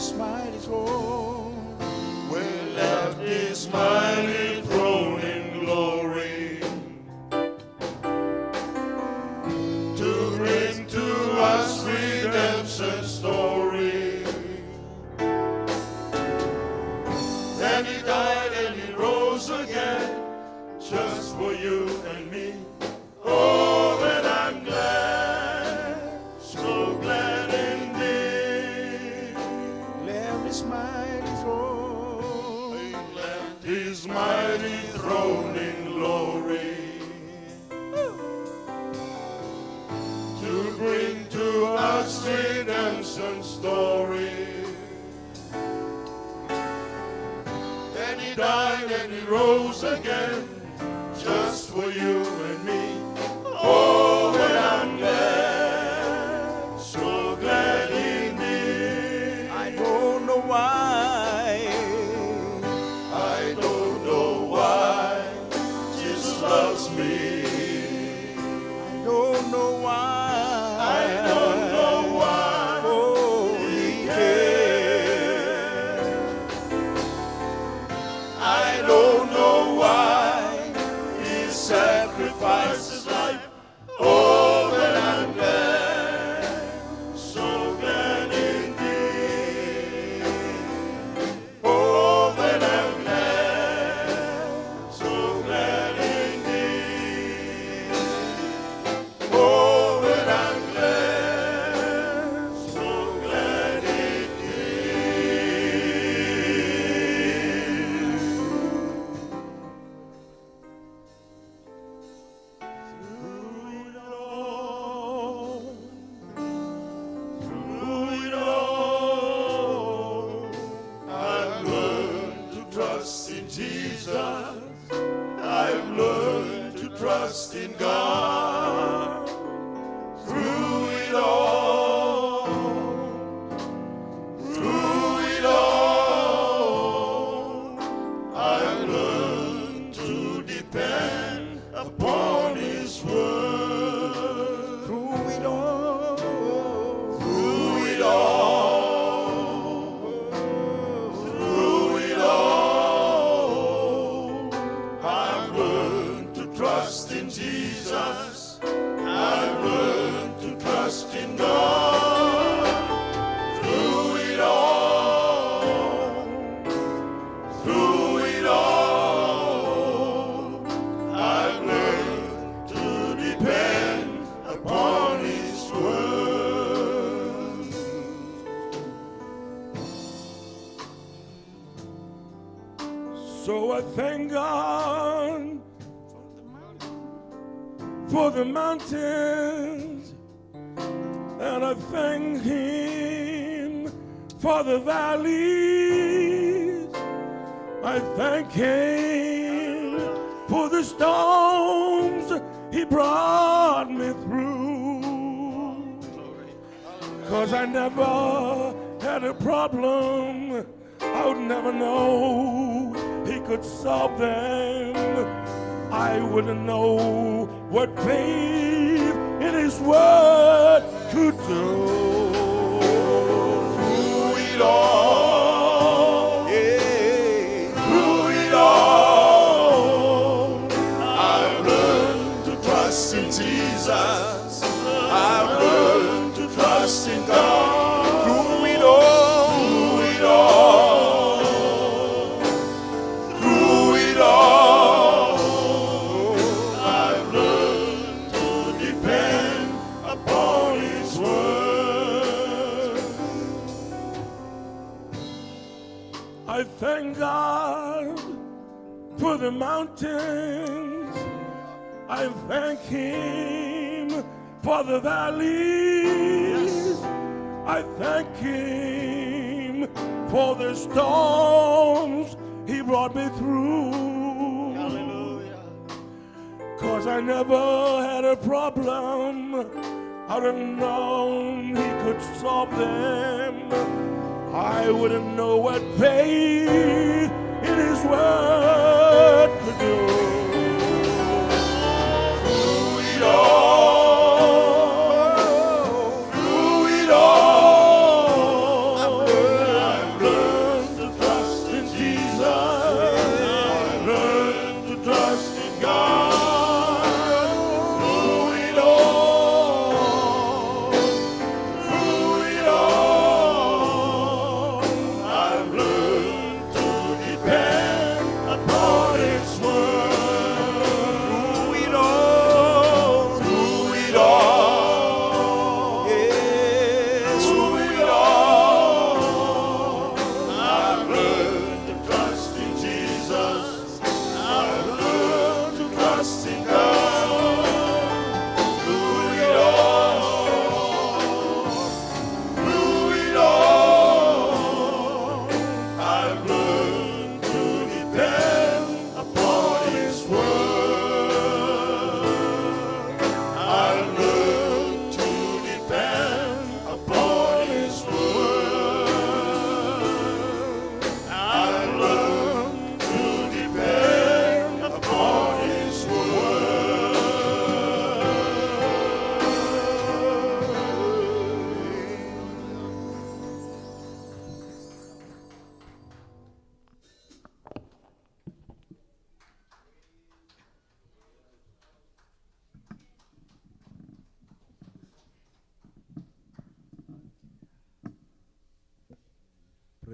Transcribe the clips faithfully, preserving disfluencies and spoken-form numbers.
His mighty throne. We left his mighty throne in glory to bring to us redemption story. Then he died and he rose again, just for you and me. Oh, and I'm glad, so glad indeed. Left his mighty throne. He left his mighty throne in glory to bring to us redemption story. And he died and he rose again, just for you and me. Oh, and I'm glad, so glad indeed. I don't know why. I don't know why Jesus loves me. I don't know why. I don't know why. Oh, he cares. I don't know why he sacrificed his life. Oh, but I'm glad, so glad indeed. Oh, but I'm glad, so glad indeed. Oh, but I'm glad, so glad indeed. Through it all, through it all, I've learned to trust in Jesus. I've learned to trust in God. Through it all, through it all, I've learned to depend upon his word. Through it all, through it all, through it all, I've learned to trust in Jesus. I've learned to trust in God. Through it all, through it all, I've learned to depend upon his word. So I thank God for the mountains, and I thank him for the valleys. I thank him for the storms he brought me through. 'Cause I never had a problem I would never know he could solve them. I wouldn't know what faith in his word could do. Through it all, yeah, through it all, I've learned to trust in Jesus. I've learned to trust in God. Through it all, through it all, through it all, I've learned to depend upon his word. I thank God for the mountains. I thank him for the valleys. I thank him for the storms he brought me through. Hallelujah. 'Cause I never had a problem I would have known he could solve them. I wouldn't know what faith in his word could do. Through it all, through it all, I've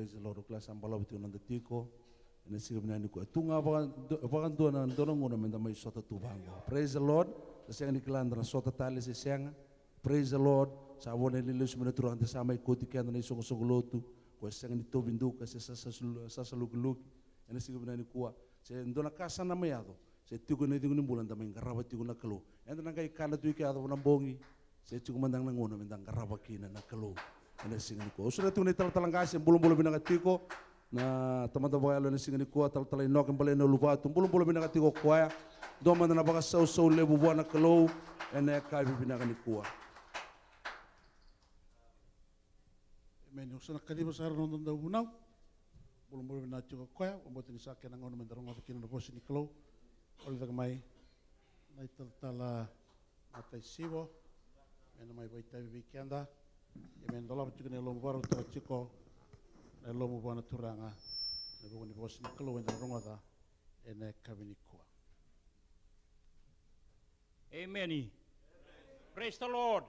Praise the Lord. O kila sa balavu tiko na noda tiko ena siga vinaka nikua. Tu ga vakadu-, vakadua na dua na gauna meda mai sota tu vaqo. Praise the Lord. Sa sega ni kila da na sota tale se sega. Praise the Lord. Sa vo na lesu mai na Turaga da sa mai kauti keda na isoqosoqo lotu. Ko e sega ni tauvi duka se sa, sa, sa, sa lukiluki. Ena siga vinaka nikua. Se dua na ka sa na mai yaco. Se tiko ena icegu ni bula da mai qarava tiko na Kalou. Eda na qai kana tu i ke yaco na bogi. Se tiko mada ga na gauna meda qarava kina na Kalou. Ena siga nikua. Au sa na tiko na italatala qase, bulabula vinaka tiko. Na tamata vakayalo ena siga nikua, talatala Inoke Bale na Uluvatu, bulabula vinaka tiko o koya. Dua mada na vakasausau levu vua na Kalou, ena yakavi vinaka nikua. Emeni. Au sa na kaciva sara na noda dauvunau. Bulabula vinaka tiko o koya, vakabauta ni sa kena gauna meda rogoca kina na vosa ni Kalou. Au caka mai na italatala Matai Sivo, me na mai vakaitavi vei keda. Ia me na dolava tiko na yalomu, vakarautaka tiko na yalomu vua na Turaga, na vuku ni vosa ni Kalou eda na rogoca ena yakavi nikua. Emeni. Praise the Lord.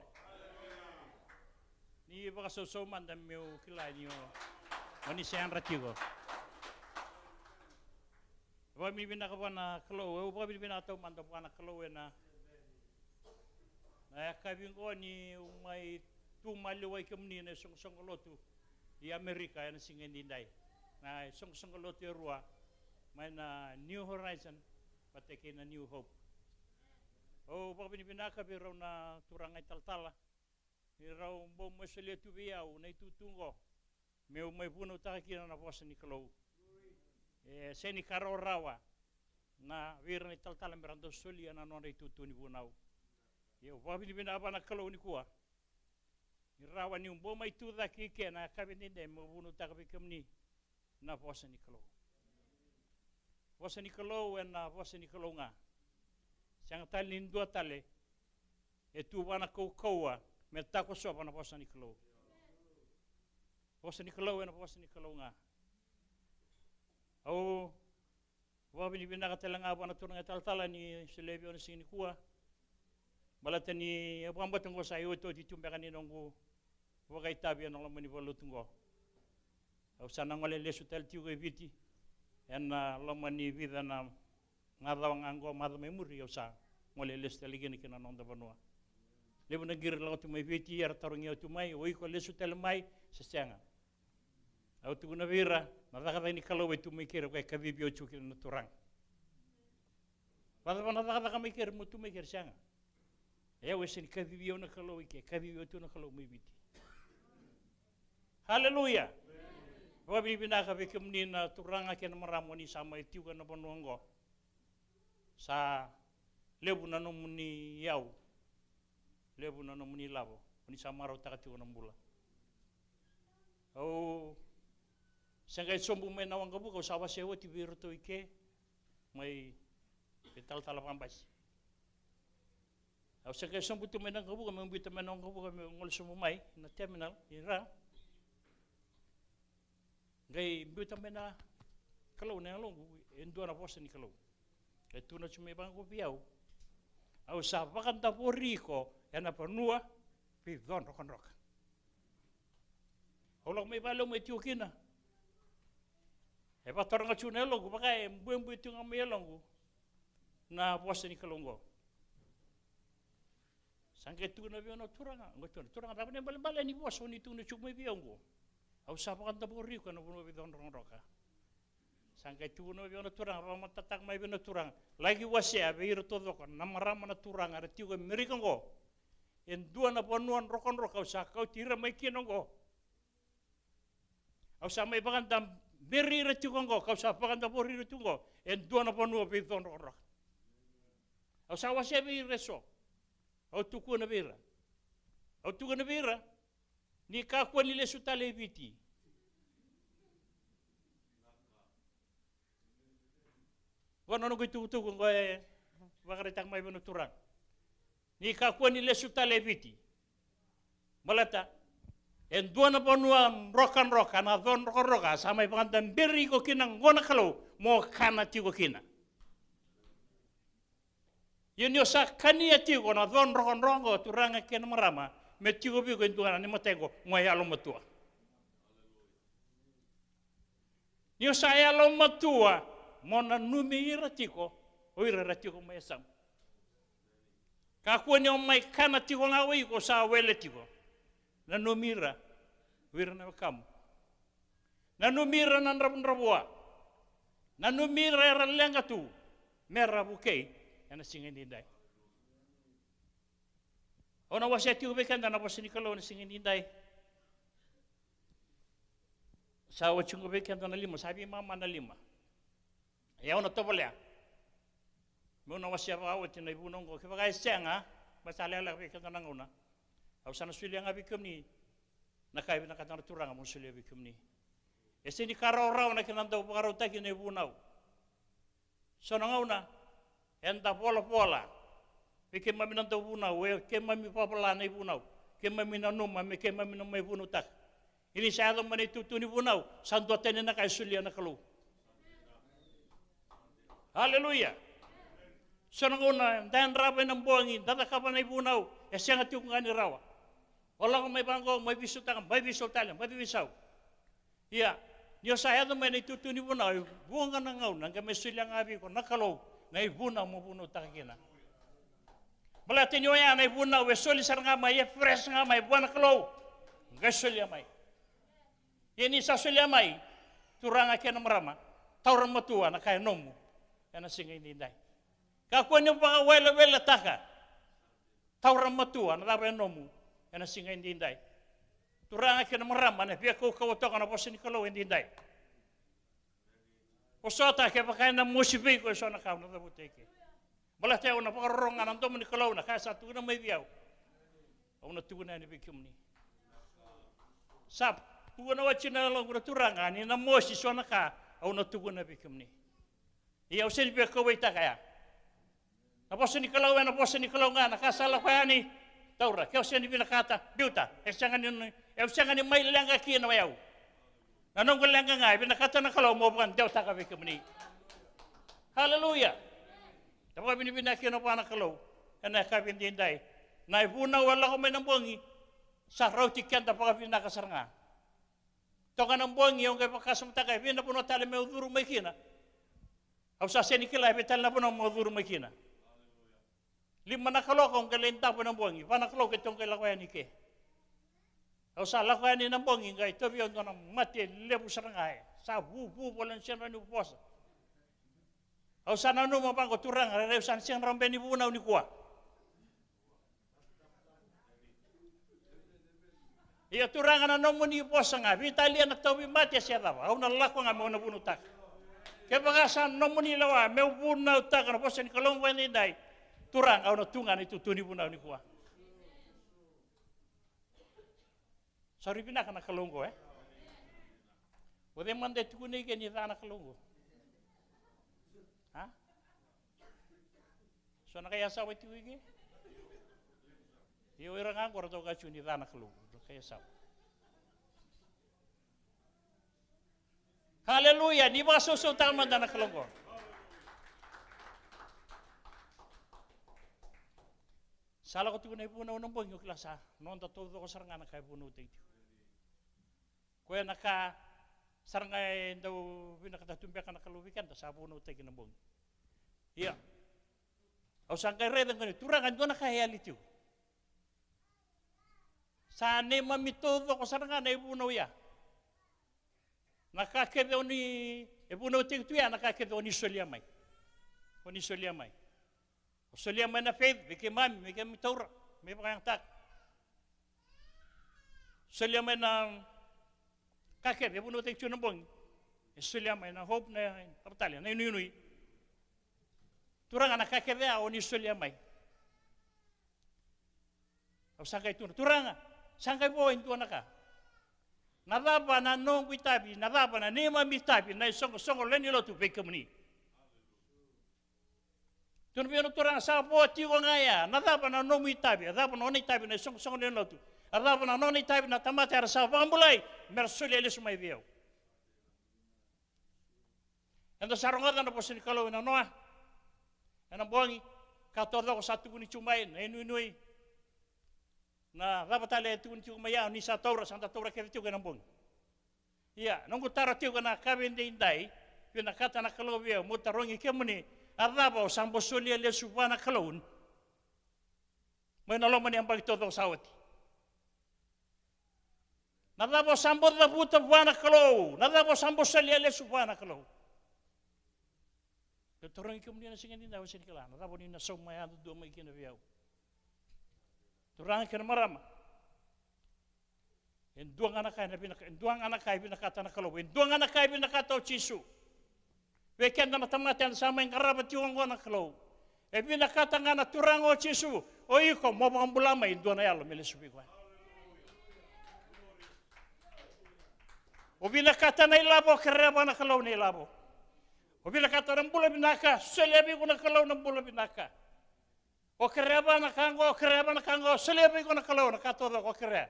Ni vakasausau mada meu kila ni o, o ni se yadra tiko. Vakavinavinaka vua na Kalou, au vakavinavinaka taumada vua na Kalou ena, na yakavi oqo niu mai tu maliwai kemuni na isoqosoqo lotu i Amerika ena siga edaidai. Na isoqosoqo lotu e rua, mai na New Horizon vata kei na New Hope. Au vakavinavinaka vei rau na turaga italatala ni rau bau mai solia tu vei au na itutu oqo meu mai vunautaka kina na vosa ni Kalou. E sega ni ka rawarawa na vei ira na italatala me ra dau solia na nodra itutu ni vunau. Ia au vakavinavinaka vua na Kalou nikua ni rawa niu bau mai tu cake i ke na yakavi edaidai meu vunautaka vei kemuni na vosa ni Kalou. Vosa ni Kalou ena vosa ni Kalou ga. Sega tale ni dua tale e tu vua na kaukauwa me takosova na vosa ni Kalou. Vosa ni Kalou ena vosa ni Kalou ga. Au vakavinavinaka tale ga vua na turaga italatala ni solia vei au na siga nikua. Baleta ni au vakabauta oqo sa iotioti tu beka ni noqu vakaitavi ena loma ni valenilotu oqo. Au sa na gole lesu tale tiko i Viti ena loma ni vica na macawa ga oqo, macawa mai muri au sa gole lesu tale kina ki na noda vanua. Levu na qiri lako tu mai Viti era tarogi au tu mai, o iko lesu tale mai se sega? Au tukuna vei ira, na cakacaka ni Kalou e tu mai keri, o koya e kacivi au tiko kina na Turaga. Vacava na cakacaka mai keri, mo tu mai keri, sega? E, au e sega ni kacivi au na Kalou i ke, kacivi au tu na Kalou mai Viti. Haleluya. Vakavinavinaka vei kemuni na turaga kei na marama o ni sa mai tiko ena vanua oqo. Sa levu na nomuni iyau, levu na nomuni ilavo, o ni sa marautaka tiko na bula. Au se qai sobu mai na waqavuka, au sa wasea oti vei iratou i ke mai vei talatala Vabasi. Au se qai sobu tu mai na waqavuka, meu biuta mai na waqavuka, meu gole sobu mai na terminal i ra. Qai biuta mai na Kalou na yaloqu e dua na vosa ni Kalou. E tukuna tu mai vaqo vei au, au sa vakadavori iko ena vanua veico drokadroka. Au lako mai vale au mai tiko kina. E vakataroga tu na yaloqu, vaka e buebue tu ga mai yaloqu na vosa ni Kalou oqo. Sa qai tukuna vei au na turaga, qai tukuna, turaga, cava na ibalebale ni vosa o ni tukuna tiko mai vei au oqo? Au sa vakadavori iko ena vanua veico drokadroka. Sa qai tukuna vei au na turaga, vakamatatataka mai vei au na turaga, laki wasea vei ira taucoko na marama na turaga era tiko e Merika oqo. E dua na vanua drokadroka au sa kauti ira mai kina oqo. Au sa mai vakadaberi ira tiko oqo, kau sa vakadavori ira tiko oqo e dua na vanua veico drokadroka. Au sa wasea vei ira eso. Au tukuna vei ira. Au tukuna vei ira, ni kakua ni lesu tale i Viti. Qo na noqu itukutuku qo e vakaraitaka mai vei na turaga. Ni kakua ni lesu tale e Viti. Baleta e dua na vanua drokadroka, na co drokadroka, sa mai vakadaberi iko kina qo na Kalou mo kana tiko kina. Ia ni o sa kania tiko na co drokadroka qo, turaga kei na marama, me tiko vei iko e dua na imatai qo, mo yalomatua. Ni o sa yalomatua, mo nanumi ira tiko o ira era tiko mai yasamu. Kakua ni o mai kana tiko ga o iko sa wele tiko. Nanumi ira o ira na wekamu. Nanumi ira na dravudravua. Nanumi ira era leqa tu me ra vukei ena siga edaidai. Au na wasea tiko vei keda na vosa ni Kalou ena siga edaidai. Sa oti qo vei keda na lima, sa veimama na lima. Ia au na tovolea meu na wasea vakaoti na ivunau oqo, kevaka e sega, me sa lekaleka vei keda na gauna. Au sa na solia ga vei kemuni na ka e vinakata na Turaga meu solia vei kemuni. E sega ni ka rawarawa na kena dau vakarautaki na ivunau. So na gauna eda volavola vei keimami na dauvunau, e keimami vakavola na ivunau, keimami nanuma me keimami na mai vunautaka. Ia ni sa yaco mai na itutu ni vunau, sa duatani na ka e solia na Kalou. Aleluya. So na gauna da yadrava ena bogi, da cakava na ivunau, e sega tiko ga ni rawa. O lako mai vaqo, mai veisau tale, mai veisau tale, mai veisau. Ia, ni o sa yaco mai na itutu ni vunau, e vuqa na gauna qai mai solia ga vei iko na Kalou na ivunau mo vunautaka kina. Baleta ni oya na ivunau e soli sara ga mai, e fresh ga mai vua na Kalou. Qai solia mai. Ia ni sa solia mai, turaga kei na marama, taura matua na ka e nomu ena siga edaidai. Kakua ni vakaweleweletaka. Taura matua na cava e nomu ena siga edaidai. Turaga kei na marama, na via kaukauwa toka na vosa ni Kalou edaidai. Vosota, kevaka ena mosi vei iko eso na ka, au na cavuta eke. Baleta au na vakarorogo ga na domo ni Kalou, na ka e sa tukuna mai vei au, au na tukuna yani vei kemuni. Sa tukuna oti na yaloqu na Turaga, ni na mosi eso na ka, au na tukuna vei kemuni. Ia au sega ni via kauwaitaka ya. Na vosa ni Kalou ena vosa ni Kalou ga, na ka sa lako yani, taura. Ke o sega ni vinakata, biuta. E sega ni, e sega ni mai leqa kina o yau. Na noqu leqa ga e vinakata na Kalou mo vakadewataka vei kemuni. Aleluya. Da vakavinavinaka kina vua na Kalou ena yakavi edaidai. Na ivunau e lako mai na bogi sa rauti keda vakavinaka sara ga. Toka na bogi au qai vakasamataka e vei na vanua tale meu curu mai kina. Au sa sega ni kila e vei tale na vanua meu curu mai kina. Lima na kaloko au qai lai davo ena bogi, va na kaloko keitou qai lako yani ke. Au sa lako yani na bogi qai tauvi au dua na mate levu sara ga, e sa vuvu voleka ni sega ni vosa. Au sa nanuma vaqo, Turaga, rairai au sa na sega rawa beka ni vunau nikua. Ia Turaga, na nomuni vosa ga, veitalia na tauvimate se cava, au na lako ga meu na vunautaka. Kevaka sa nomuni lewa meu vunautaka na vosa ni Kalou vakaedaidai, Turaga, au na tu ga ena itutu ni vunau nikua. Sa rui vinaka na Kalou oqo, e? O cei mada e tukuna ike ni ca na Kalou oqo? A? So na kai yasawa e tiko ike? Ia o ira ga oqo ratou kaya tiko ni ca na Kalou, na kai yasawa. Aleluya, ni vakasausautaka mada na Kalou oqo. Sa lako tiko na ivunau na bogi, o kila sa noda taucoko sara ga na ka e vunautaki tiko. Koya na ka sara ga e dau vinakata tu beka na Kalou vei keda, sa vunautaki na bogi. Ia, au sa qai raica qo ni, Turaga, e dua na ka e yali tiko. Sa neimami taucoko sara ga na ivunau ya. Na ka kece o ni, e vunautaki tu ya, na ka kece o ni solia mai. O ni solia mai. O solia mai na faith vei keimami, me keimami taura, me vakayagataka. Solia mai na ka kece e vunautaki tu na bogi. E solia mai na hope, na, na cava tale, na inuinui. Turaga, na ka kece ya o ni solia mai. Au sa qai tukuna, Turaga, sa qai vo e dua na ka. Na cava na noqu itavi, na cava na neimami itavi na isoqosoqo lewe ni lotu vei kemuni? Tukuna vei au na Turaga, sa vo tiko ga ya. Na cava na nomu itavi, a cava na nona itavi na isoqosoqo lewe ni lotu, a cava na nona itavi na tamata era sa vakabulai me ra solia lesu mai vei au? Eda sa rogoca na vosa ni Kalou ena noa, ena bogi, ka taucoko sa tukuni tu mai, na inuinui. Na cava tale e tukuni tiko mai ya, ni sa taura, sa da taura kece tiko ena bogi. Ia, noqu taro tiko na ka vei daidai, vinakata na Kalou vei au, meu tarogi kemuni, a cava o sa bau solia lesu vua na Kalou mai na loma ni yabaki taucoko sa oti? Na cava o sa bau cavuta vua na Kalou? Na cava o sa bau solia lesu vua na Kalou? Meu tarogi kemuni na siga ni daidai, au sega ni kila na cava ni na sauma yadudua mai kina vei au. Turaga kei na marama, e dua ga na ka e na vinaka, e dua ga na ka e vinakata na Kalou, e dua ga na ka e vinakata o Jisu. Vei keda na tamata eda sa mai qarava tiko oqo na Kalou, e vinakata ga na Turaga o Jisu, o iko mo vakabula mai e dua na yalo me lesu vei iko. O vinakata na ilavo, o kerea vua na Kalou na ilavo. O vinakata na bula vinaka, solia vei iko na Kalou na bula vinaka. O kerea vua na ka oqo, o kerea vua na ka oqo, solia vei iko na Kalou na ka taucoko o kerea.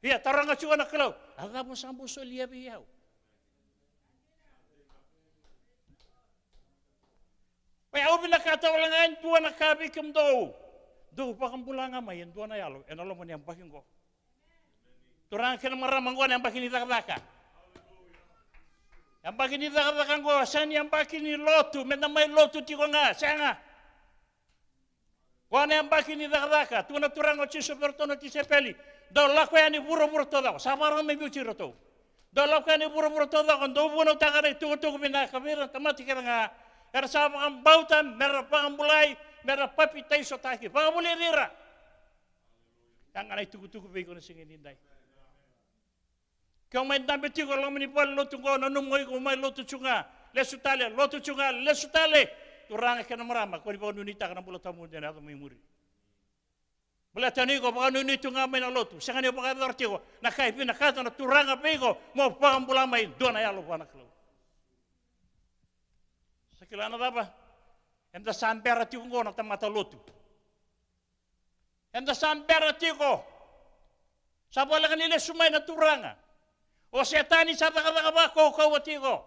Ia, taroga tiko na Kalou, a cava o sa bau solia vei au? Oya, au vinakata wale ga e dua na ka vei kemudou. Dou vakabula ga mai e dua na yalo e na loma ni yabaki oqo. Turaga kei na marama, oqo na yabaki ni cakacaka. Yabaki ni cakacaka oqo, sega ni yabaki ni lotu, meda mai lotu tiko ga, sega. Oqo na yabaki ni cakacaka, tukuna na Turaga o Jisu vei iratou na tisaipeli, dou lako yani vuravura taucoko, sa vakarau mai biuti iratou. Dou lako yani vuravura taucoko, dou vunautaka na itukutuku vinaka vei ira na tamata kece ga era sa vakabauta, mera vakabulai, mera papitaisotaki. Vakavulici ira. Ya ga na itukutuku vei iko na siga ni daidai. Ke o mai dabe tiko e loma ni vale ni lotu oqo, nanuma o iko mai lotu tu ga, lesu tale, lotu tu ga, lesu tale. Turaga kei na marama, ko ni vakanuinuitaka na bula tawamudu ena yaco mai muri. Baleta ni ko vakanuinui tu ga mai na lotu, sega ni vakayacora tiko na ka e vinakata na Turaga vei iko mo vakabula mai e dua na yalo vua na Kalou. Sa kila na cava? Eda sa bera tiko oqo na tamata lotu. Eda sa bera tiko. Sa voleka ni lesu mai na Turaga. O Setani sa cakacaka vakaukauwa tiko.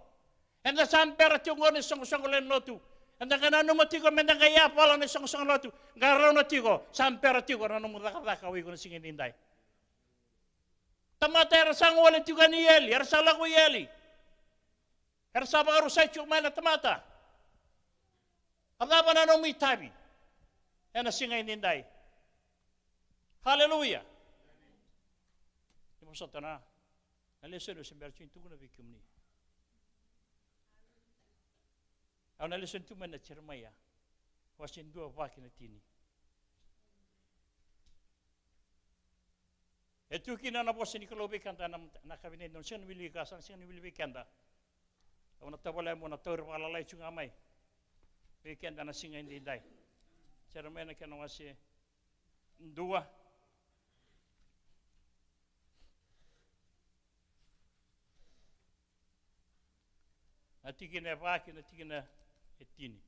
Eda sa bera tiko oqo na isoqosoqo lewe ni lotu. Eda qai nanuma tiko meda qai yavavala na isoqosoqo lotu. Qai rauna tiko, sa bera tiko na nomu cakacaka o iko na siga ni daidai. Tamata era sa gole tiko yani i eli, era sa lako i eli. Era sa vakarusai tiko mai na tamata. A cava na nomu itavi ena siga ni daidai? Haleluya. Ni vosota na, na lesoni au se bera tiko ni tukuna vei kemuni. Au na lesoni tu mai na Jeremaia, wase dua, va ki na tini. E tu kina na vosa ni Kalou vei keda na, na yakavi ni dau, sega ni wili ka, sa sega ni wili vei keda. Au na tovolea meu na tauri vakalalai tu ga mai vei keda na siga ni daidai. Jeremaia na kena wase dua. Na tikina e va ki na tikina e tini.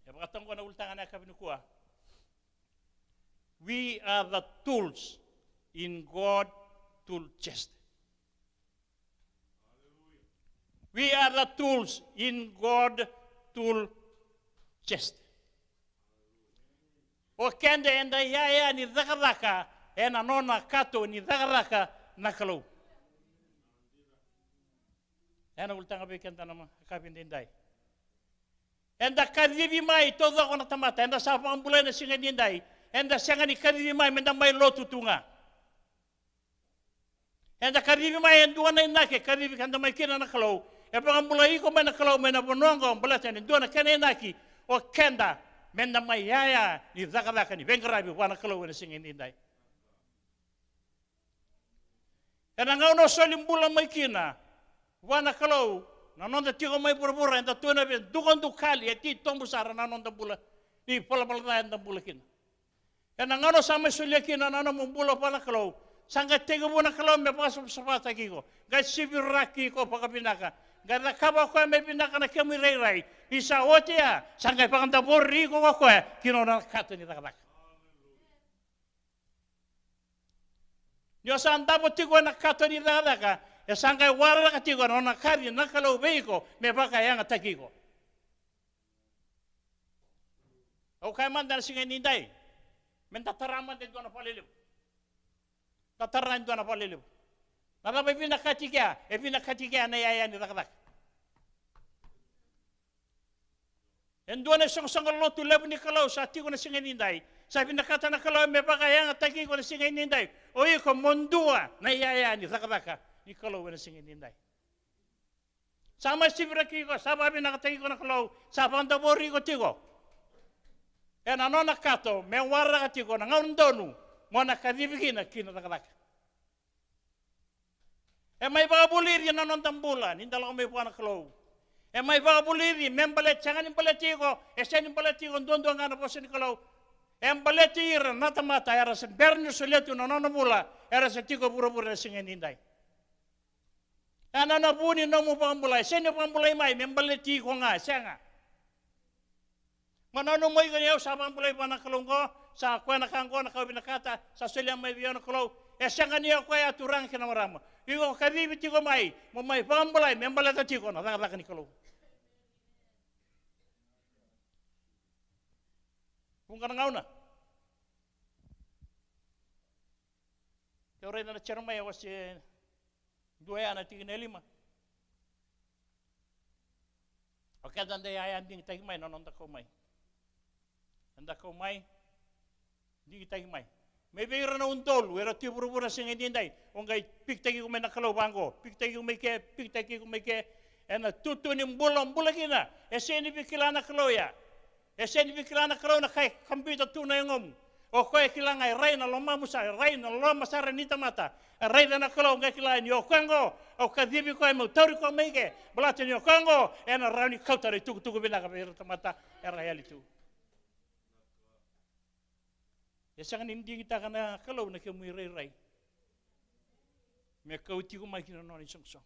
E vakatoka na ulutaga na yakavi nikua. We are the tools in God tool chest. We are the tools in God tool chest. O keda eda iyaya ni cakacaka ena nona kato ni cakacaka na Kalou. Ena ulutaga vei keda na yakavi ni daidai. Eda kacivi mai taucoko na tamata eda sa vakabulai na siga ni daidai. Eda sega ni kacivi mai meda mai lotu tu ga. Eda kacivi mai e dua na inaki e kacivi keda mai kina na Kalou. E vakabulai iko mai na Kalou mai na vanua oqo baleta ni dua na kena inaki o keda meda mai iyaya ni cakacaka ni veiqaravi vua na Kalou ena siga ni daidai. Ena gauna o soli bula mai kina vua na Kalou, na noda tiko mai vuravura eda tu ena veidukadukali, e titobu sara na noda bula ni valavala ca eda bula kina. Ena gauna sa mai solia kina na nomu bula vua na Kalou, sa qai tekivu na Kalou me vakasavasavataki iko, qai siviraki iko vakavinaka, qai cakava o koya me vinaka na kemu irairai. Ni sa oti ya, sa qai vakadavori iko ko koya ki na nona kato ni cakacaka. Ni o sa davo tiko ena kato ni cakacaka, e sa qai waraka tiko na nona kaci na Kalou vei iko me vakayagataki iko. Au kaya mada na siga ni daidai, meda tara mada e dua na valelevu. Tatara e dua na vale levu. Na cava e vinakati kea? E vinakati kea na iyaya ni cakacaka. E dua na isoqosoqo lotu levu ni Kalou sa tiko na siga edaidai. Sa vinakata na Kalou me vakayagataki iko na siga edaidai. O iko mo dua na iyaya ni cakacaka ni Kalou ena siga edaidai. Sa mai siviraki iko, sa vakavinakataki iko na Kalou, sa vakadavori iko tiko ena nona kato me waraka tiko na gauna donu mo na kacivi kina ki na cakacaka. E mai vakavulici na noda bula ni da lako mai vua na Kalou. E mai vakavulici me baleti, sega ni baleti iko, e sega ni baleti iko duadua ga na vosa ni Kalou. E baleti ira na tamata era se bera ni solia tu na nona bula, era se tiko e vuravura ena siga edaidai. Ena nona vu ni nomu vakabulai, sega ni vakabulai mai me baleti iko ga, sega. Mo nanuma iko ni au sa vakabulai vua na Kalou oqo, sa koya na ka oqo na ka au vinakata, sa solia mai vei au na Kalou. E sega ni o koya, turaga kei na marama. Iko kacivi tiko mai mo mai vakabulai me baleta tiko na cakacaka ni Kalou. Vuqa na gauna. Ke o raica na Jeremaia wase dua ya na tikina e lima. O keda da iyaya digitaki mai na noda kau mai. Eda kau mai digitaki mai. Mai vei ira na udolu era tu e vuravura na siga edaidai. O qai pikitaki iko mai na Kalou vaqo, pikitaki iko mai ke, pikitaki iko mai ke. Ena tutu ni bula o bula kina, e sega ni via kila na Kalou ya. E sega ni via kila na Kalou na ka e kabita tu na yagomu. O koya e kila ga e rai na lomamu sara, e rai na loma sara ni tamata. E raica na Kalou qai kila ni o koya oqo, au kacivi koya meu tauri koya mai ke. Baleta ni o koya oqo ena rawa ni kauta na itukutuku vinaka vei ira na tamata era yali tu. E sega ni digitaka na Kalou na kemu irairai me kauti iko mai ki na nona isoqosoqo.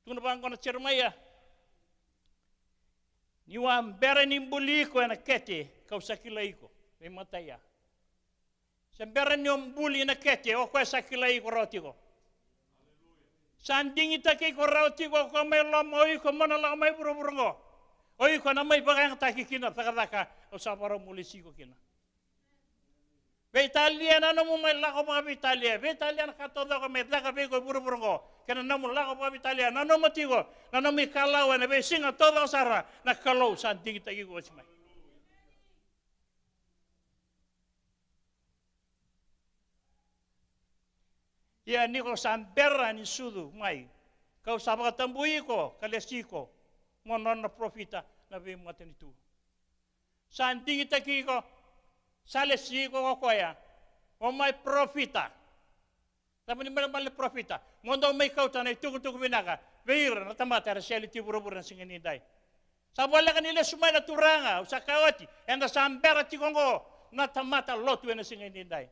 Tukuna vaqo na Jeremaia: Niu a bera ni buli iko ena kete, kau sa kilai iko. Veimatai ya. Se bera ni o buli ena kete, o koya sa kilai iko rawa tiko. Sa digitaki iko rawa tiko o koya mai loma, o iko mo na lako mai vuravura oqo. O iko na mai vakayagataki kina na cakacaka au sa vakarau mo lesi iko kina. Veitalia na nomu mai lako vakaveitalia. Veitalia na ka taucoko me caka vei iko e vuravura oqo. Kei na nomu lako vakaveitalia, nanuma tiko na nomu ikalawa ena veisiga taucoko sara, na Kalou sa digitaki iko oti mai. Ia ni ko sa bera ni sucu mai, kau sa vakatabui iko ka lesi iko mo nona parofita na veimatanitu. Sa digitaki iko, sa lesi iko ko koya, mo mai parofita. Cava ni balebale ni parofita? Mo dau mai kauta na itukutuku vinaka vei ira na tamata era sele tu e vuravura na siga edaidai. Sa voleka ni lesu mai na Turaga, au sa kaya oti, eda sa bera tiko oqo na tamata lotu ena siga edaidai.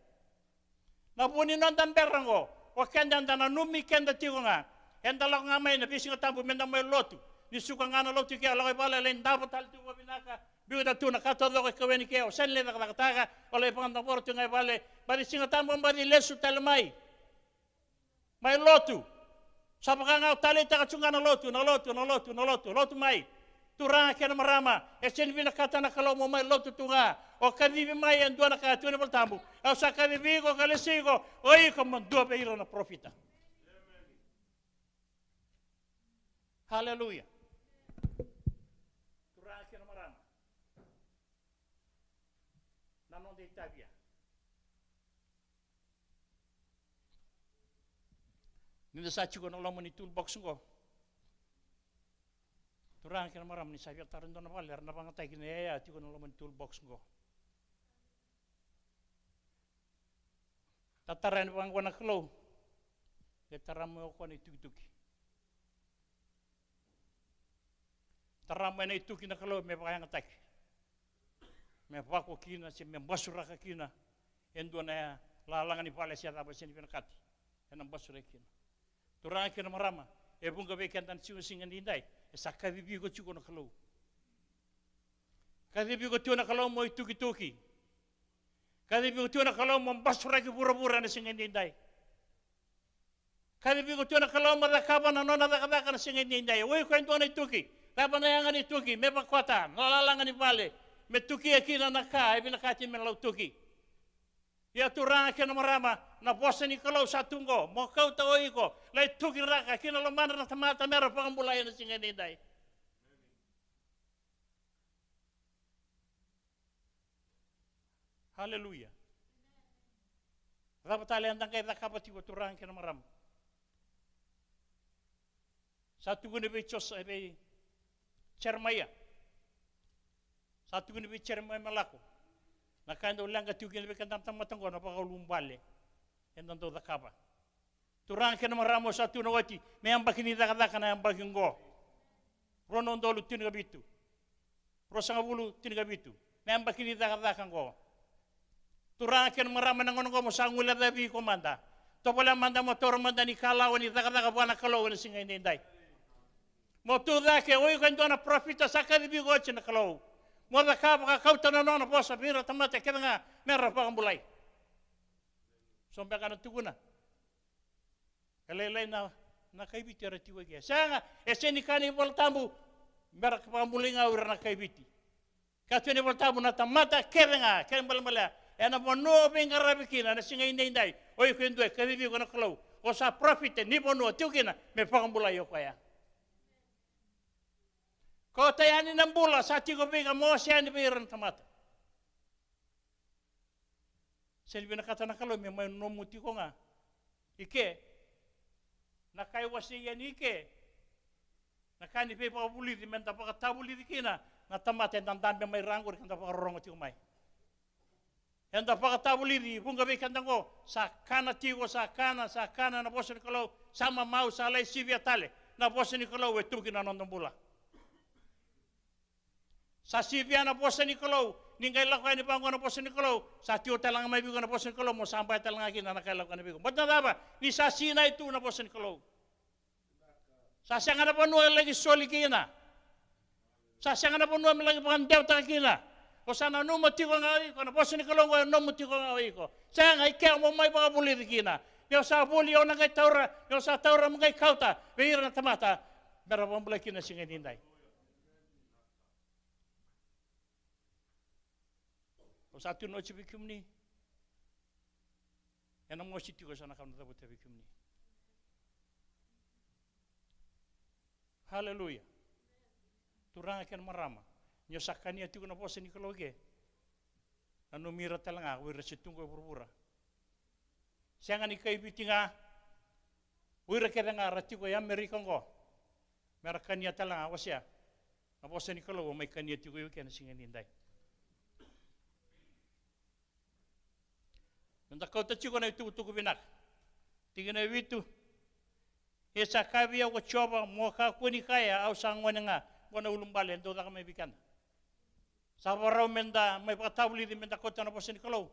Na vu ni noda bera oqo, o keda eda nanumi keda tiko ga. Eda lako ga mai na veisiga tabu meda mai lotu. Ni suka ga na lotu ke, o lako i vale, lai davo tale tu vakavinaka. Biuta tu na ka taucoko e kau yani ke, o sega ni lai cakacakataka, o lai vakadavora tu ga i vale. Baci Siga Tabu, baci lesu tale mai. Mai lotu. Sa vaka ga o taleitaka tu ga na lotu, na lotu, na lotu, na lotu, lotu mai. Turaga kei na marama, e sega ni vinakata na Kalou mo mai lotu tu ga. O kacivi mai e dua na ka, tukuna na iVolatabu: Au sa kacivi iko ka lesi iko, o iko mo dua vei ira na parofita. Haleluya. Turaga kei na marama, na noda itavi ya. Ni da sa tiko na loma ni toolbox qo. Turaga kei na marama, ni sa via tara e dua na vale era na vagataki na iyaya tiko na loma ni toolbox qo. Tatara yani vaqo na Kalou. Ke tara mai o koya na itukituki. Tara mai na ituki na Kalou me vakayagataki, me vako kina se me basuraka kina e dua na lalaga ni vale se cava, e sega ni vinakati ena basuraki kina. Turaga kei na marama, e vuqa vei keda na siga, siga nidai, e sa kacivi iko tiko na Kalou. Kacivi iko tiko na Kalou mo itukituki. Kacivi iko tiko na Kalou mo basuraki vuravura ena siga nidai. Kacivi iko tiko na Kalou mo cakava na nona cakacaka ena siga nidai. O iko e dua na ituki. Cava na yaga ni tuki? Me vakota na lalaga ni vale, me tukia kina na ka e vinakati me lau tuki. Ia turaga kei na marama, na vosa ni Kalou sa tu qo, mo kauta o iko, lai tukiraka ki na lomadra na tamata mera vakabulai ena siga edaidai. Aleluya. Cava tale eda qai cakava tiko turaga kei na marama? Sa tukuni vei Josa, vei Jeremaia. Sa tukuni vei Jeremaia me lako. Na ka e dau leqa tiko kina vei keda na tamata qo na vakaulubale eda dau cakava. Turaga kei na marama, au sa tukuna oti, me yabaki ni cakacaka na yabaki qo. Rua na udolu tinikavitu. Ruasagavulu tinikavitu. Na yabaki ni cakacaka qo. Turaga kei na marama, na gauna qo mo sa guilecavi iko mada. Tovolea mada mo taura mada ni kalawa ni cakacaka vua na Kalou ena siga edaidai. Mo tu cake, o iko e dua na parofita sa kacivi iko oti na Kalou. Mo cakava ka kauta na nona vosa vei ira na tamata kece ga mera vakabulai. So beka na tukuna. E lailai na, na kaiviti era tiko eke. Sega, e sega ni kaya na iVolatabu mera vakabulai ga o ira na kaiviti. Kaya tu na iVolatabu na tamata kece ga, kena ibalebale ena vanua o veiqaravi kina na siga edaidai. O iko e dua e kacivi iko na Kalou. O sa parofita ni vanua o tiko kina me vakabulai o koya. Kauta yani na bula sa tiko vei iko mo wasea yani vei ira na tamata. Sega ni vinakata na Kalou me mai nomu tiko ga i ke. Na ka e wasei yani i ke, na ka ni veivakavulici, meda vakatavulici kina na tamata eda dabe mai ra qori ka da vakarorogo tiko mai. Eda vakatavulici, vuqa vei keda qo sa kana tiko, sa kana, sa kana na vosa ni Kalou, sa mamau, sa lai sivia tale na vosa ni Kalou e tu kina noda bula. Sa sivia na vosa ni Kalou. Ni qai lako yani vaqo na vosa ni Kalou, sa tiko tale ga mai vei iko na vosa ni Kalou, mo sa baya tale ga kina na ka e lako yani vei iko. Baleta na cava? Ni sa sinai tu na vosa ni Kalou. Sa sega na vanua e laki soli kina. Sa sega na vanua me laki vakadewataka kina. O sa nanuma tiko ga o iko na vosa ni Kalou, qo e nomu tiko ga o iko. Sega, i kea mo mai vakavulici kina. Ni o sa vuli, o na qai taura, ni o sa taura, mo qai kauta vei ira na tamata mera vakabulai kina na siga edaidai. Au sa tukuna oti vei kemuni, ena mosi tiko sa na ka au na cavuta vei kemuni. Aleluya. Turaga kei na marama, ni o sa kania tiko na vosa ni Kalou ke, nanumi ira tale ga o ira se tu qo e vuravura. Sega ni kai Viti ga, o ira kece ga ra tiko e Amerika oqo, mera kania tale ga, wasea na vosa ni Kalou, o mai kania tiko i ke na siga ni dai. Meda kauta tiko na itukutuku vinaka. Tikina e vitu. E sa kaya vei au ko Jiova, mo kakua ni kaya, au sa gone ga. Qo na ulubale e dau caka mai vei keda. Sa vakarau meda mai vakatavulici, meda kauta na vosa ni Kalou.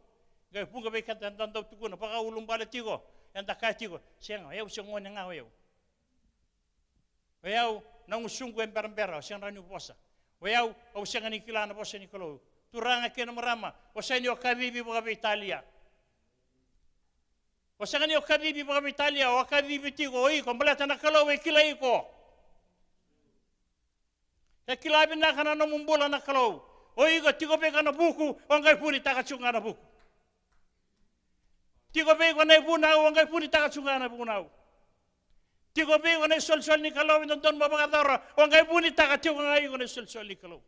Qai vuqa vei keda eda dau tukuna, vakaulubale tiko, eda kaya tiko, sega, o yau se gone ga o yau. O yau na gusuqu e berabera, o sega rawa niu vosa. O yau, au sega ni kila na vosa ni Kalou. Turaga kei na marama, o sega ni o kacivi vakaveitalia. O sega ni o kacivi vakaveitalia, o kacivi tiko o iko, baleta na Kalou e kilai iko. E kila vinaka na nomu bula na Kalou. O iko tiko vei iko na vuku, o qai vunitaka tiko ga na vuku. Tiko vei iko na ivunau, o qai vunitaka tiko ga na ivunau. Tiko vei iko na isolisoli ni Kalou e dodonu mo vakayacora, o qai vunitaka tiko ga iko na isolisoli ni Kalou.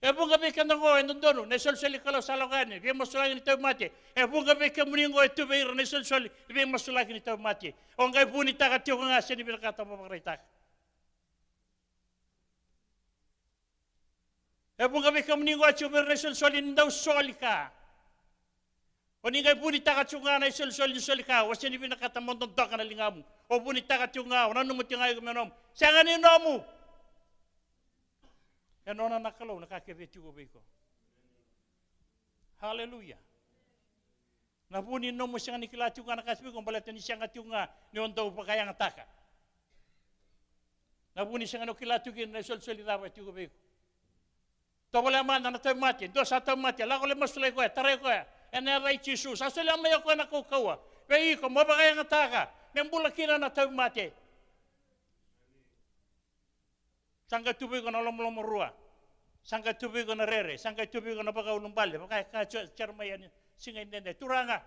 E vuqa vei keda oqo e dodonu na isolisoli ni Kalou sa lako yani, veimasulaki ni tauvimate. E vuqa vei kemuni oqo e tu vei ira na isolisoli ni veimasulaki ni tauvimate. O qai vunitaka tiko ga, sega ni vinakata mo vakaraitaka. E vuqa vei kemuni oqo e tiko vei ira na isolisoli ni dau soli ka. O ni qai vunitaka tiko ga na isolisoli ni soli ka, o sega ni vinakata mo dodoka na ligamu. O vunitaka tiko ga, o nanuma tiko ga iko me nomu. Sega ni nomu. E nona na Kalou na ka kece e tiko vei iko. Haleluya. Na vu ni nomu sega ni kila tiko ga na ka e tiko vei iko, baleta ni sega tiko ga ni o dau vakayagataka. Na vu ni sega ni o kila tiko kina na isolisoli cava e tiko vei iko. Tovolea mada na tauvimate, dua sa tauvimate, lako lai masulaki koya, tarai koya ena yaca i Jisu. Sa solia mai o koya na kaukauwa vei iko mo vakayagataka, me bula kina na tauvimate. Sa qai tu vei iko na lomalomarua. Sa qai tu vei iko na rere. Sa qai tu vei iko na vakaulubale. Vaka e kaya o Je-, Jeremaia ni, Siga edaidai, Turaga,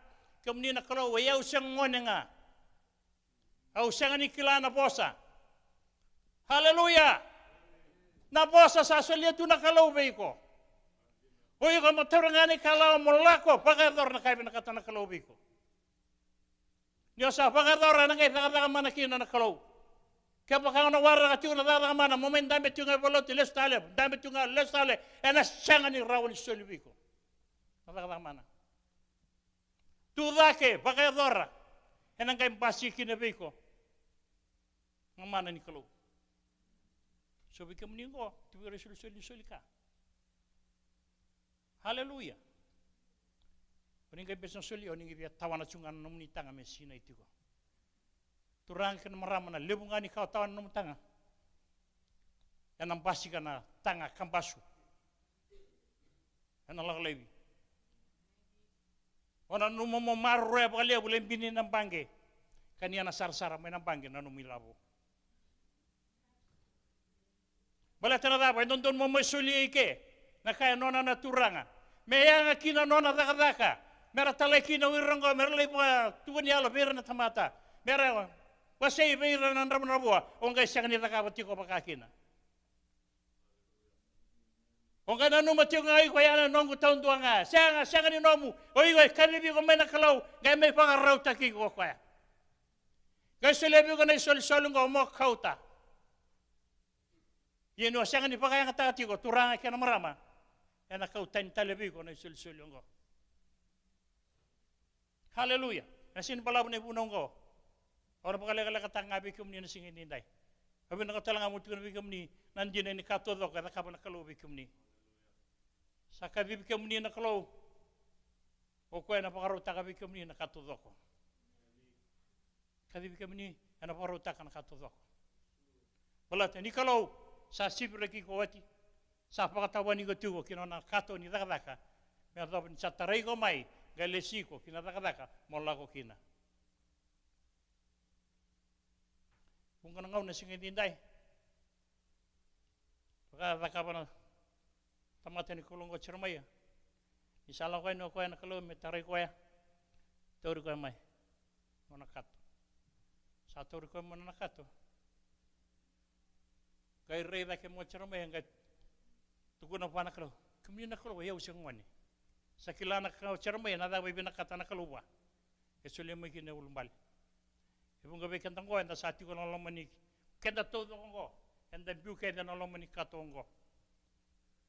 kemuni na Kalou, o i au se gone ga. Au sega ni kila na vosa. Haleluya. Na vosa sa solia tu na Kalou vei iko. O iko mo taura ga na ikalawa mo lako vakayacora na ka e vinakata na Kalou vei iko. Ni o sa vakayacora, ena qai cakacaka mana kina na Kalou. Kevaka o na waraka tiko na cakacaka mana, mo mai dabe tiko ga e valenilotu, lesu tale, dabe tiko ga, lesu tale, ena sega ni rawa ni soli vei iko na cakacaka mana. Tu cake, vakayacora, ena qai basika kina vei iko na mana ni Kalou. So vei kemuni oqo, tu vei ira e solisoli ni soli ka. Haleluya. O ni qai bese na soli, o ni qai via tawana tu ga na nomuni taga me sinai tiko. Turaga kei na marama, na levu ga ni ka o tawana na nomu taga, ena basika na taga kabasu. Ena lako laivi. O nanuma mo maroroya vakalevu, lai bini na baqe. Ka ni a na sarasara mai na baqe na nomu ilavo. Baleta na cava? E dodonu mo mai solia i ke na ka e nona na Turaga. Me yaga kina na nona cakacaka. Mera talai kina o ira oqo, mera lai vakatukuni yalo vei ira na tamata. Mera wasei vei ira na dravudravua. O qai sega ni cakava tiko vaka kina. O qai nanuma tiko ga o iko ya na noqu taudua ga. Sega, sega ni nomu. O iko e kacivi iko mai na Kalou, qai mai vakarautaki iko o koya. Qai solia vei iko na isolisoli oqo mo kauta. Ia ni o sega ni vakayagataka tiko, turaga kei na marama, ena kau tani tale vei iko na isolisoli oqo. Haleluya. Ena sega ni balavu na ivunau oqo. Au na vakalekalekataka ga vei kemuni ena siga edaidai. Au vinakata tale ga meu tukuna vei kemuni na dina ni ka taucoko e cakava na Kalou vei kemuni. Sa kacivi kemuni na Kalou. O koya ena vakarautaka vei kemuni na ka taucoko. Kacivi kemuni, ena vakarautaka na ka taucoko. Baleta ni Kalou sa siviraki iko oti, sa vakatawani iko tiko ki na nona kato ni cakacaka, me yacova ni sa tarai iko mai, qai lesi iko ki na cakacaka mo lako kina. Vuqa na gauna siga edaidai, vaka cakava na tamata ni Kalou oqo o Jeremaia. Ni sa lako yani o koya na Kalou me tarai koya, tauri koya mai nona kato. Sa tauri koya mai nona kato. Qai rai cake mai o Jeremaia, qai tukuna vua na Kalou, kemuni na Kalou, o i au se gone. Sa kila na Kalou o Jeremaia na cava e vinakata na Kalou vua. E solia mai kina e ulubale. E vuqa vei keda oqo, eda sa tiko na loma ni, keda taucoko oqo, eda biu kece na loma ni kato oqo.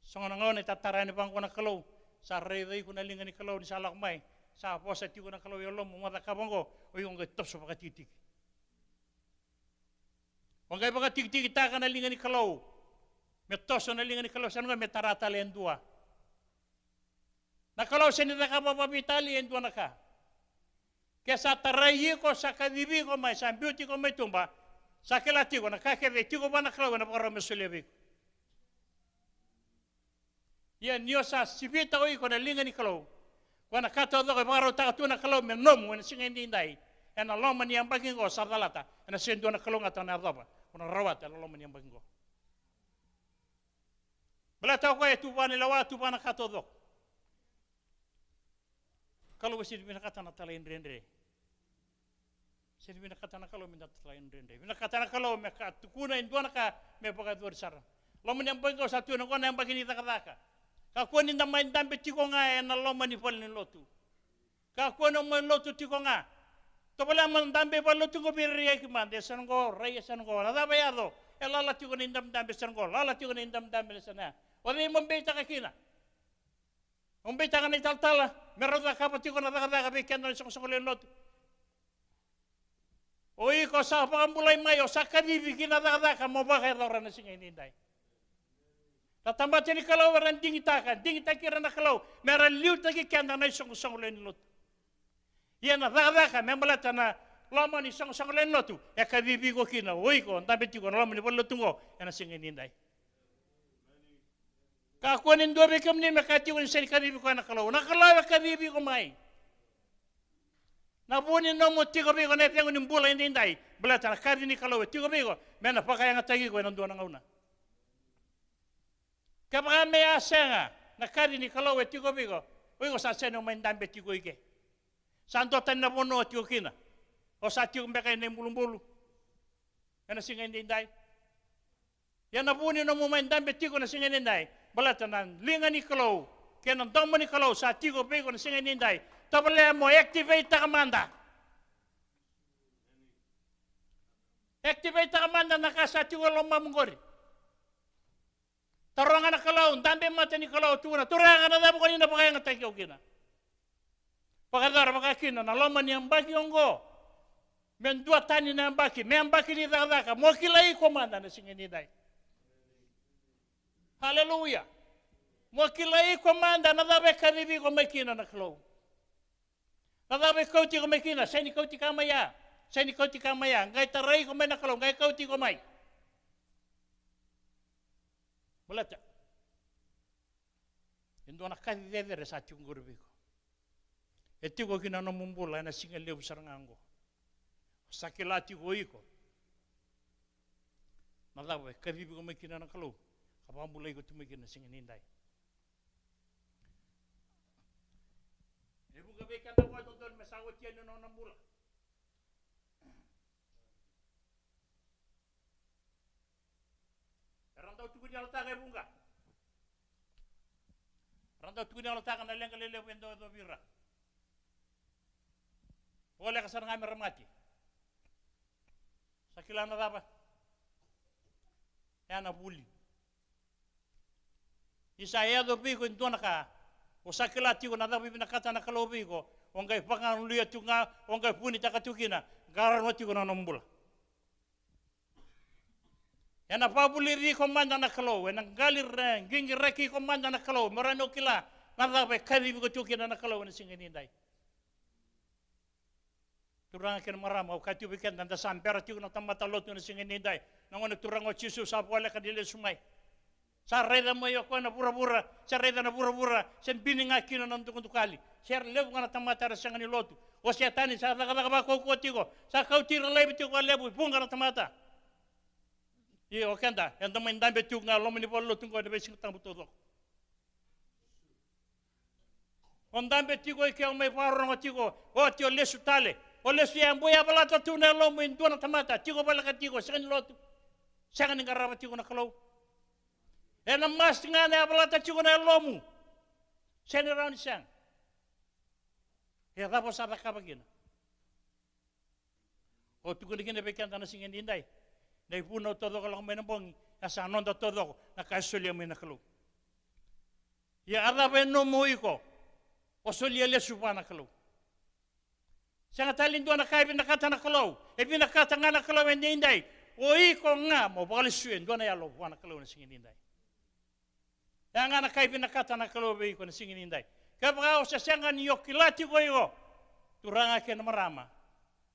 Sogo na gauna e tatara yani vaqo na Kalou, sa raica iko na liga ni Kalou ni sa lako mai, sa vosa tiko na Kalou e lomamu mo cakava oqo, o iko qai toso vakatikitiki. O qai vakatikitikitaka na liga ni Kalou, me toso na liga ni Kalou, sa na qai me tara tale e dua. Na Kalou sega ni cakava vakaveitalia e dua na ka. Ke sa tarai iko, sa kacivi iko mai, sa biuti iko mai tuba, sa kila tiko na ka kece e tiko vua na Kalou ena vakarau me solia vei iko. Ia ni o sa sivita o iko na liga ni Kalou, koya na ka taucoko e vakarautaka tu na Kalou me nomu ena siga edaidai, ena loma ni yabaki oqo sa calata, ena sega ni dua na kalougata na yacova, o na rawata ena loma ni yabaki oqo. Baleta o koya e tu vua na lewa, tu vua na ka taucoko. Kalou e sega ni vinakata na talaidredre. Sega ni vinakata na Kalou me da talaidredre. Vinakata na Kalou me ka tukuna e dua na ka me vakayacori sara. Loma ni yabaki oqo sa tu na, oqo na yabaki ni cakacaka. Kakua ni da mai dabe tiko ga ena loma ni valenilotu. Kakua ni o mai lotu tiko ga. Tovolea mo dabe i valenilotu oqo, veiraiyaki mada, e sa na oqo, rai e sa na oqo. Na cava e yaco? E lala tiko na idabedabe, e sa na oqo. Lala tiko na idabedabe, e sa na ya. O cei mo beitaka kina? Mo beitaka na italatala me rau cakava tiko na cakacaka vei keda na isoqosoqo lewe ni lotu. O iko sa vakabulai mai, o sa kacivi ki na cakacaka mo vakayacora na siga edaidai. Na tamata ni Kalou era digitaka, digitaki ira na Kalou me ra liutaki keda na isoqosoqo lewe ni lotu. Ia na cakacaka me baleta na loma ni soqosoqo lewe ni lotu e kacivi iko kina, o iko dabe tiko na loma ni valenilotu oqo ena siga edaidai. Kakua ni dua vei kemuni me kaya tiko ni sega ni kacivi koya na Kalou. Na Kalou e kacivi iko mai. Na vu ni nomu tiko vei iko na icegu ni bula edaidai, baleta na kaci ni Kalou e tiko vei iko me na vakayagataki iko ena dua na gauna. Kevaka me a sega na kaci ni Kalou e tiko vei iko, O iko sa sega ni o mai dabe tiko i ke. Sa dua tani na vanua o tiko kina. O sa tiko beka ena ibulubulu ena siga edaidai. Ia na vu ni nomu mai dabe tiko na siga edaidai, baleta na liga ni Kalou kei na domo ni Kalou sa tiko vei iko na siga edaidai. Tovolea mo activate-taka mada. Activate-taka mada na ka sa tiko e lomamu qori. Taroga na Kalou, dabe mata ni Kalou, tukuna, Turaga, na cava ko ni na vakayagataki au kina? Vakayacora vaka kina na loma ni yabaki oqo me dua tani na yabaki, me yabaki ni cakacaka. Mo kilai iko mada na siga edaidai. Aleluya. Mo kilai iko mada na cava e kacivi iko mai kina na Kalou. Na cava e kauti iko mai kina? Sega ni kauti ka mai ya. Sega ni kauti ka mai ya. Qai tarai iko mai na Kalou, qai kauti iko mai. Baleta e dua na kaci cecere sa tiko qori vei iko. E tiko kina na nomu bula ena siga levu sara ga oqo. Sa kila tiko o iko na cava e kacivi iko mai kina na Kalou, ka vakabulai iko tu mai kina na siga edaidai. E vuqa vei keda vakadodonu me sa oti yani na nona bula. Era dau tukuni yalotaka e vuqa. Era dau tukuni yalotaka na leqa lelevu e dau yacovi ira. Voleka sara ga me ra mate. Sa kila na cava? E a na vuli. Ni sa yaco vei iko e dua na ka, o sa kila tiko na cava e vinakata na Kalou vei iko, o qai vakaluya tiko ga, o qai vunitaka tiko kina, qarauna tiko na nomu bula. Ena vakavulici iko mada na Kalou, ena qali re-, qiqiraki iko mada na Kalou, me rawa ni o kila na cava e kacivi iko tiko kina na Kalou ena siga edaidai. Turaga kei na marama, au kaya tiko vei keda, da sa bera tiko na tamata lotu ena siga edaidai. Na Gone Turaga o Jisu sa voleka ni lesu mai. Sa raica mai o koya na vuravura, se raica na vuravura, se bini ga kina na dukadukali. Se levu ga na tamata era sega ni lotu. O Setani sa cakacaka vakaukauwa tiko, sa kauti ira laivi tiko vakalevu e vuqa na tamata. Ia o keda, eda mai dabe tiko ga e loma ni valenilotu oqo ena veisiga tabu taucoko. O dabe tiko i ke, o mai vakarorogo tiko, oti o lesu tale. O lesu ya, bau yavalata tu na yalomu e dua na tamata tiko voleka tiko, sega ni lotu, sega ni qarava tiko na Kalou. Ena mask ga na yavalata tiko na yalomu. Sega ni rawa ni sega. E cava o sa cakava kina? O tukuna kina vei keda na siga edaidai, na ivunau taucoko lako mai na bogi, e sa noda taucoko na ka e solia mai na Kalou. Ia a cava e nomu o iko o solia lesu vua na Kalou? Sega tale ni dua na ka e vinakata na Kalou. E vinakata ga na Kalou edaidai o iko ga mo vakalesuya e dua na yalo vua na Kalou na siga edaidai. Ya ga na ka e vinakata na Kalou vei iko na siga edaidai. Kevaka o se sega ni o kila tiko o iko, turaga kei na marama,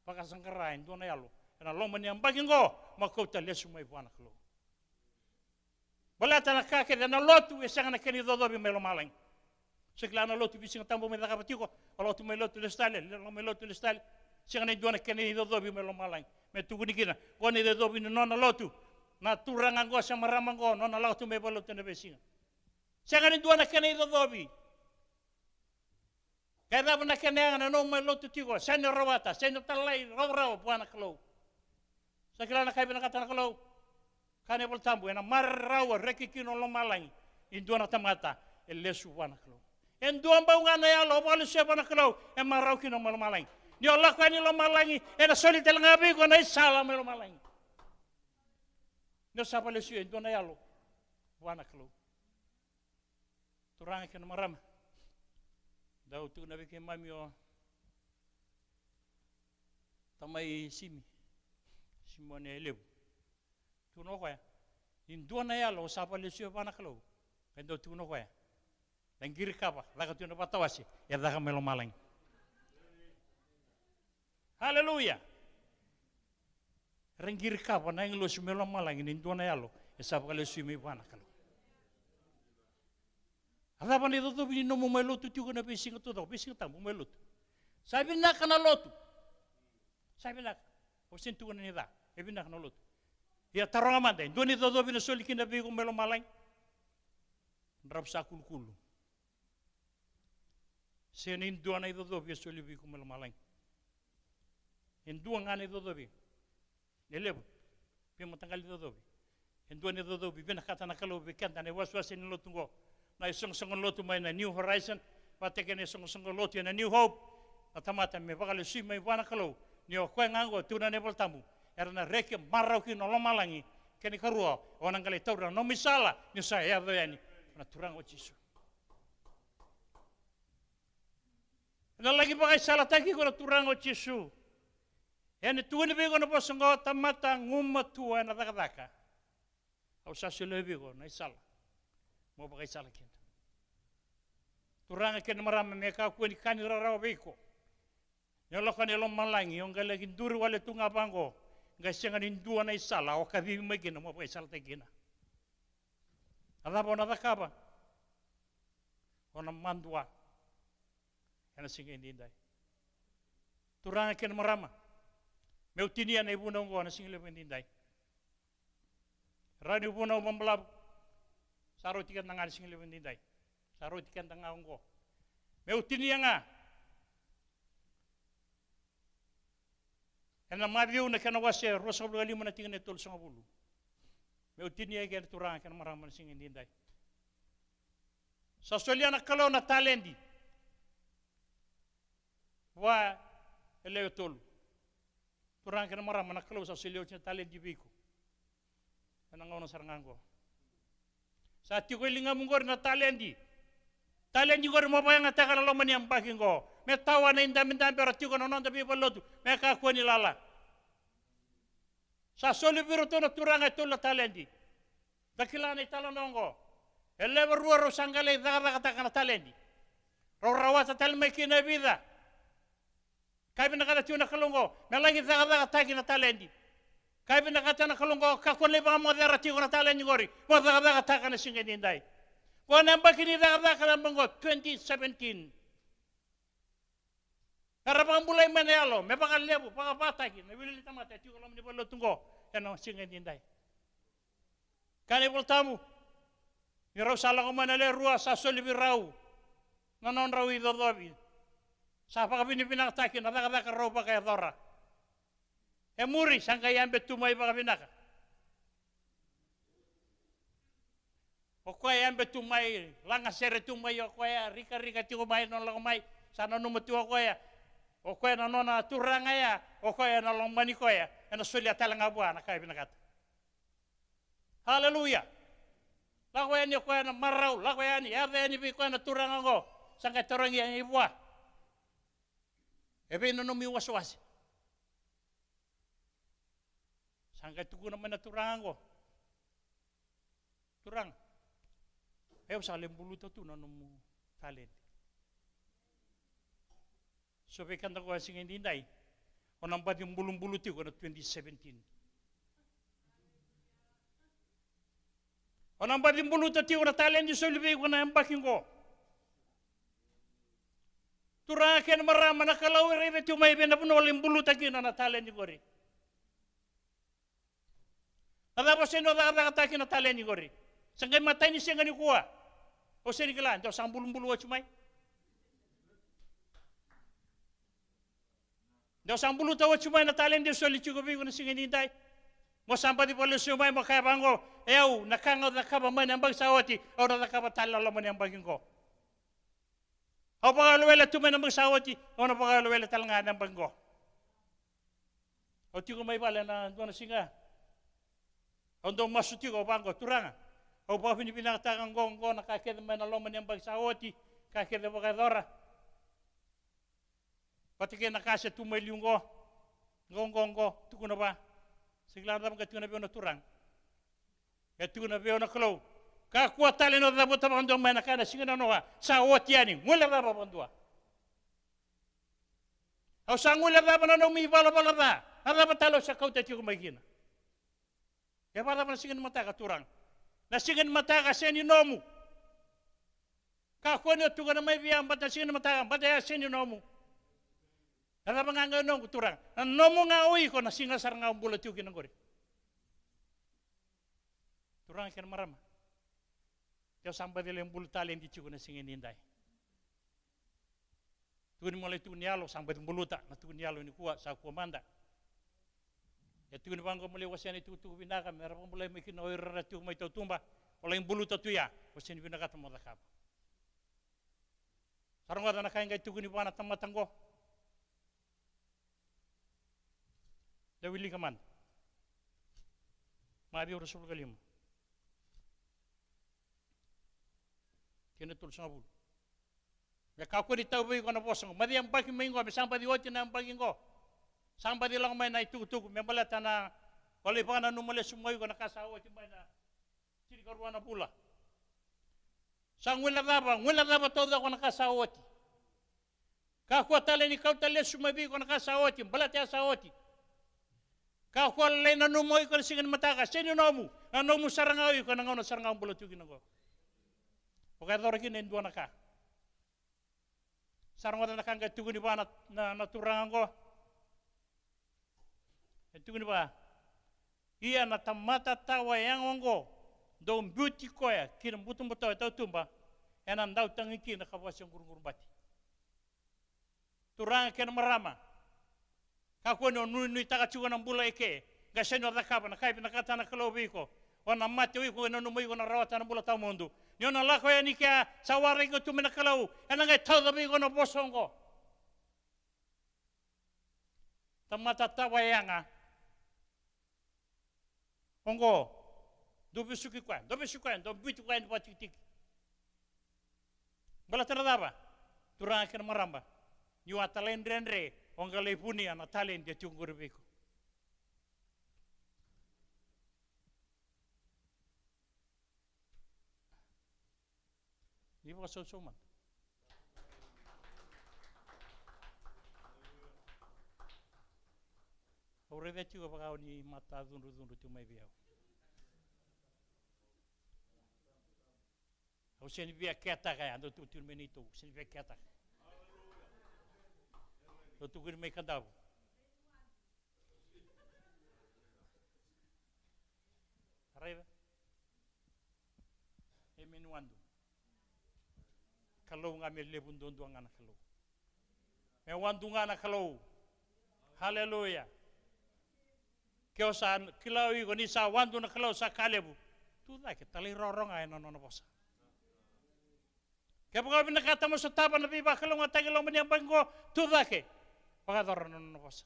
vakasaqara e dua na yalo ena loma ni yabaki oqo mo kauta lesu mai vua na Kalou. Baleta na ka kece, na lotu e sega na kena icocovi mai lomalagi. Sa kila na lotu veisiga tabu mai cakava tiko, o lako tu mai lotu lesu tale, lako mai lotu lesu tale. Sega ni dua na kena icocovi mai lomalagi me tukuni kina qo na icocovi ni nona lotu. Na turaga qo se marama qo, nona lako tu mai valotu ena veisiga. Sega ni dua na kena icocovi. Ke cava na kena yaga na nomu mai lotu tiko, sega ni rawata, sega ni talai rawarawa vua na Kalou. Sa kila na ka e vinakata na Kalou? Ka na iVolatabu, ena marau reki kina o lomalagi ni dua na tamata e lesu vua na Kalou. E dua bau ga na yalo o vakalesuya vua na Kalou, e marau kina o mai lomalagi. Ni o lako yani i lomalagi, ena soli tale ga vei iko na isala mai lomalagi. Ni o sa vakalesuya e dua na yalo vua na Kalou. Turaga kei na marama, dau tukuna vei keimami o tamai Simi, Simone e levu. Tukuna o koya, ni dua na yalo o sa vakalesuya vua na Kalou. Qai dau tukuna o koya, da qiri kava, caka tu na vatawase, e caka mai lomalagi. Aleluya. Era qiri kava na agilosi mai lomalagi ni dua na yalo e sa vakalesui mai vua na Kalou. A cava na icocovi ni nomu mai lotu tiko na veisiga taucoko, veisiga tabu mai lotu? Sa vinaka na lotu. Sa vinaka. Au sega ni tukuna ni ca. E vinaka na lotu. Ia taroga mada, e dua na icocovi na soli kina vei iko mai lomalagi? Dravu sa kulukulu. Sega ni dua na icocovi e soli vei iko mai lomalagi. E dua ga na icocovi. E levu veimataqali icocovi. E dua na icocovi vinakata na Kalou vei keda na iwasewase ni lotu oqo. Na isoqosoqo lotu mai na New Horizon vata kei na isoqosoqo lotu ena New Hope. Na tamata me vakalesui mai vua na Kalou. Ni o koya ga oqo, tukuna na iVolatabu, era na reki marau kina o lomalagi. Kena ikarua, o na qai lai taura na nomu isala ni o sa yaco yani na Turaga o Jisu. Ena laki vakaisalataki iko na Turaga o Jisu. Ena tukuna vei iko na vosa oqo, tamata, gumatua ena cakacaka. Au sa solia vei iko na isala mo vakaisala kina. Turaga kei na marama, me kakua ni ka ni rarawa vei iko. Ni o lako yani lomalagi, o qai laki duri wale tu ga vaqo, qai sega ni dua na isala o kacivi mai kina mo vakaisalataki kina. A cava o na cakava? O na madua ena siga edaidai. Turaga kei na marama, meu tinia na ivunau oqo na siga levu edaidai. Rawa ni vunau vabalavu. Sa rauti keda ga na siga levu edaidai. Sa rauti keda ga oqo. Meu tinia ga. Ena Maciu na kena wase ruasagavulu ka lima na tikina e tolusagavulu. Meu tinia kina, Turaga kei na marama, na siga edaidai. Sa solia na Kalou na taledi vua e lewe tolu. Turaga kei na marama, na Kalou sa solia oti na taledi vei iko ena gauna sara ga oqo. Sa tiko e ligamu oqori na taledi. Taledi oqori mo vakayagataka ena loma ni yabaki oqo. Me tawa na idabedabe era tiko na noda veivalelotu, me kakua ni lala. Sa soli vei iratou na turaga e tolu na taledi. Da kila na italanoa oqo. E lewe rua rau sa qai lai cakacakataka na taledi. Rau rawata tale mai kina e vica. Ka e vinakata tiko na Kalou oqo, me laki cakacakataki na taledi. Ka e vinakata na Kalou oqo, kakua ni lai vakamocera tiko na taledi oqori, mo cakacakataka na siga edaidai. Oqo na yabaki ni cakacaka, na yabaki oqo twenty seventeen. Era vakabulai mai na yalo me vakalevu, vakavakataki na wiliwili ni tamata e tiko e loma ni valelotu oqo ena siga edaidai. Kaya na iVolatabu ni rau sa lako mai na lewe rua, sa soli vei rau na nodrau icocovi. Sa vakavinavinakataki na cakacaka rau vakayacora. E muri sa qai yabe tu mai vakavinaka. O koya e yabe tu mai, lagasere tu mai o koya, rikarika tiko mai na nona lako mai. Sa nanuma tu o koya, o koya na nona turaga ya, o koya na lomani koya, ena solia tale ga vua na ka e vinakata. Haleluya. Lako yani o koya na marau, lako yani, yaco yani vei koya na turaga oqo. Sa qai tarogi yani vua, e vei na nomu iwasewase? Sa qai tukuna mai na turaga oqo, turaga, au sa lai buluta tu na nomu taledi. So vei keda oqo ena siga edaidai, o na baci bulubulu tiko na twenty seventeen. O na baci buluta tiko na taledi soli vei iko na yabaki oqo. Turaga kei na marama, na Kalou e raica tiko mai vei na vanua o lai buluta kina na taledi oqori. Na cava o sega ni cakacakataka kina na taledi oqori? Sa qai matai ni siga nikua. O sega ni kila de o sa bulubulu oti mai. De o sa buluta oti mai na taledi e soli tiko vei iko na siga edaidai. Mo sa baci vakalesuya mai mo kaya vaqo, e au, na ka ga au cakava mai na yabaki sa oti, au na cakava tale na loma ni yabaki oqo. Au vakawelewele tu mai na yabaki sa oti, au na vakawelewele tale ga na yabaki oqo. Au tiko mai vale na dua na siga. Au dau masu tiko, au vaqo, Turaga, au vakavinavinakataka oqo, oqo na ka kece mai na loma ni yabaki sa oti, ka kece vakayacora. Vata kei na ka se tu mai liu oqo. Oqo, oqo, oqo, tukuna vua. Se kila na cava qai tukuna vei au na Turaga. E tukuna vei au na Kalou, kakua tale ni o cavuta vakadua mai na ka ena siga nanoa. Sa oti yani, guilecava vakadua. Au sa guilecava na nomu ivalavala ca. Na cava tale au sa kauta tiko mai kina? E vakacava na siga ni mataka, Turaga? Na siga ni mataka sega ni nomu. Kakua ni o tukuna mai vei au baleta na siga ni mataka, baleta ya sega ni nomu. Na cava ga qai noqu, Turaga? Na nomu ga o iko na siga sara ga au bula tiko kina oqori. Turaga kei na marama, de o sa baci lai bulu taledi tiko na siga edaidai. Tukuni mo lai tukuni yalo, sa baci buluta na tukuni yalo nikua, sa kua mada. E tukuni vaqo mo lai wasea na itukutuku vinaka me ra vakabulai mai kina o ira era tiko mai tautuba. O lai buluta tu ya, o sega ni vinakata mo cakava. Sa rogoca na ka e qai tukuni vua na tamata qo. Da wilika mada. Maciu ruasagavulu ka lima kei na tolusagavulu. Me kakua ni tauvi iko na vosa qo. Maci yabaki mai qo, me sa baci oti na yabaki qo. Sa baci lako mai na itukutuku me baleta na, o lai vakananuma lesu mai iko na ka sa oti mai na tinikarua na vula. Sa guilecava, guilecava taucoko na ka sa oti. Kakua tale ni kauta lesu mai vei iko na ka sa oti, baleta ya sa oti. Kakua lai nanuma o iko na siga ni mataka, sega ni nomu, na nomu sara ga o iko ena gauna sara ga o bula tu kina qo. O vakayacora kina e dua na ka. Sa rogoca na ka qai tukuni vua na, na, na turaga qo. E tukuni vua, ia na tamata tawa yaga oqo, dou biuti koya ki na butobuto e tautuba, ena dau tagi kina ka vosa gurugurubati. Turaga kei na marama, kakua ni o nuinuitaka tiko na bula eke, qai sega ni o cakava na ka e vinakata na Kalou vei iko. O na mate o iko, e nanuma o iko na rawata na bula tawamudu. Ni o na lako yani kea, sa waraki iko tu mai na Kalou, ena qai tauca vei iko na vosa oqo. Tamata tawa yaga oqo, dou vesuki koya, dou vesuki koya, dou biuti koya ni vakatikitiki. Baleta na cava? Turaga kei na marama, niu a talaidredre, o qai lai vunia na taledi e tiko qori vei iko. Ni vakasausau mada. Au raica tiko vaka o ni mata cudrucudru tu mai vei au. Au sega ni via ketaka ya, dou tukuni mai neitou, sega ni via ketaka. Dou tukuni mai Kadavu. Raica. E me ni wadu. Kalou ga me levu duadua ga na Kalou. Me wadu ga na Kalou. Haleluya. Ke o sa kila o iko ni sa wadu na Kalou sa ka levu. Tu cake, talairawarawa ga ena nona vosa. Kevaka o vinakata mo sotava na veivakalougatataki e loma ni yabaki qo, tu cake. Vakayacora na nona vosa.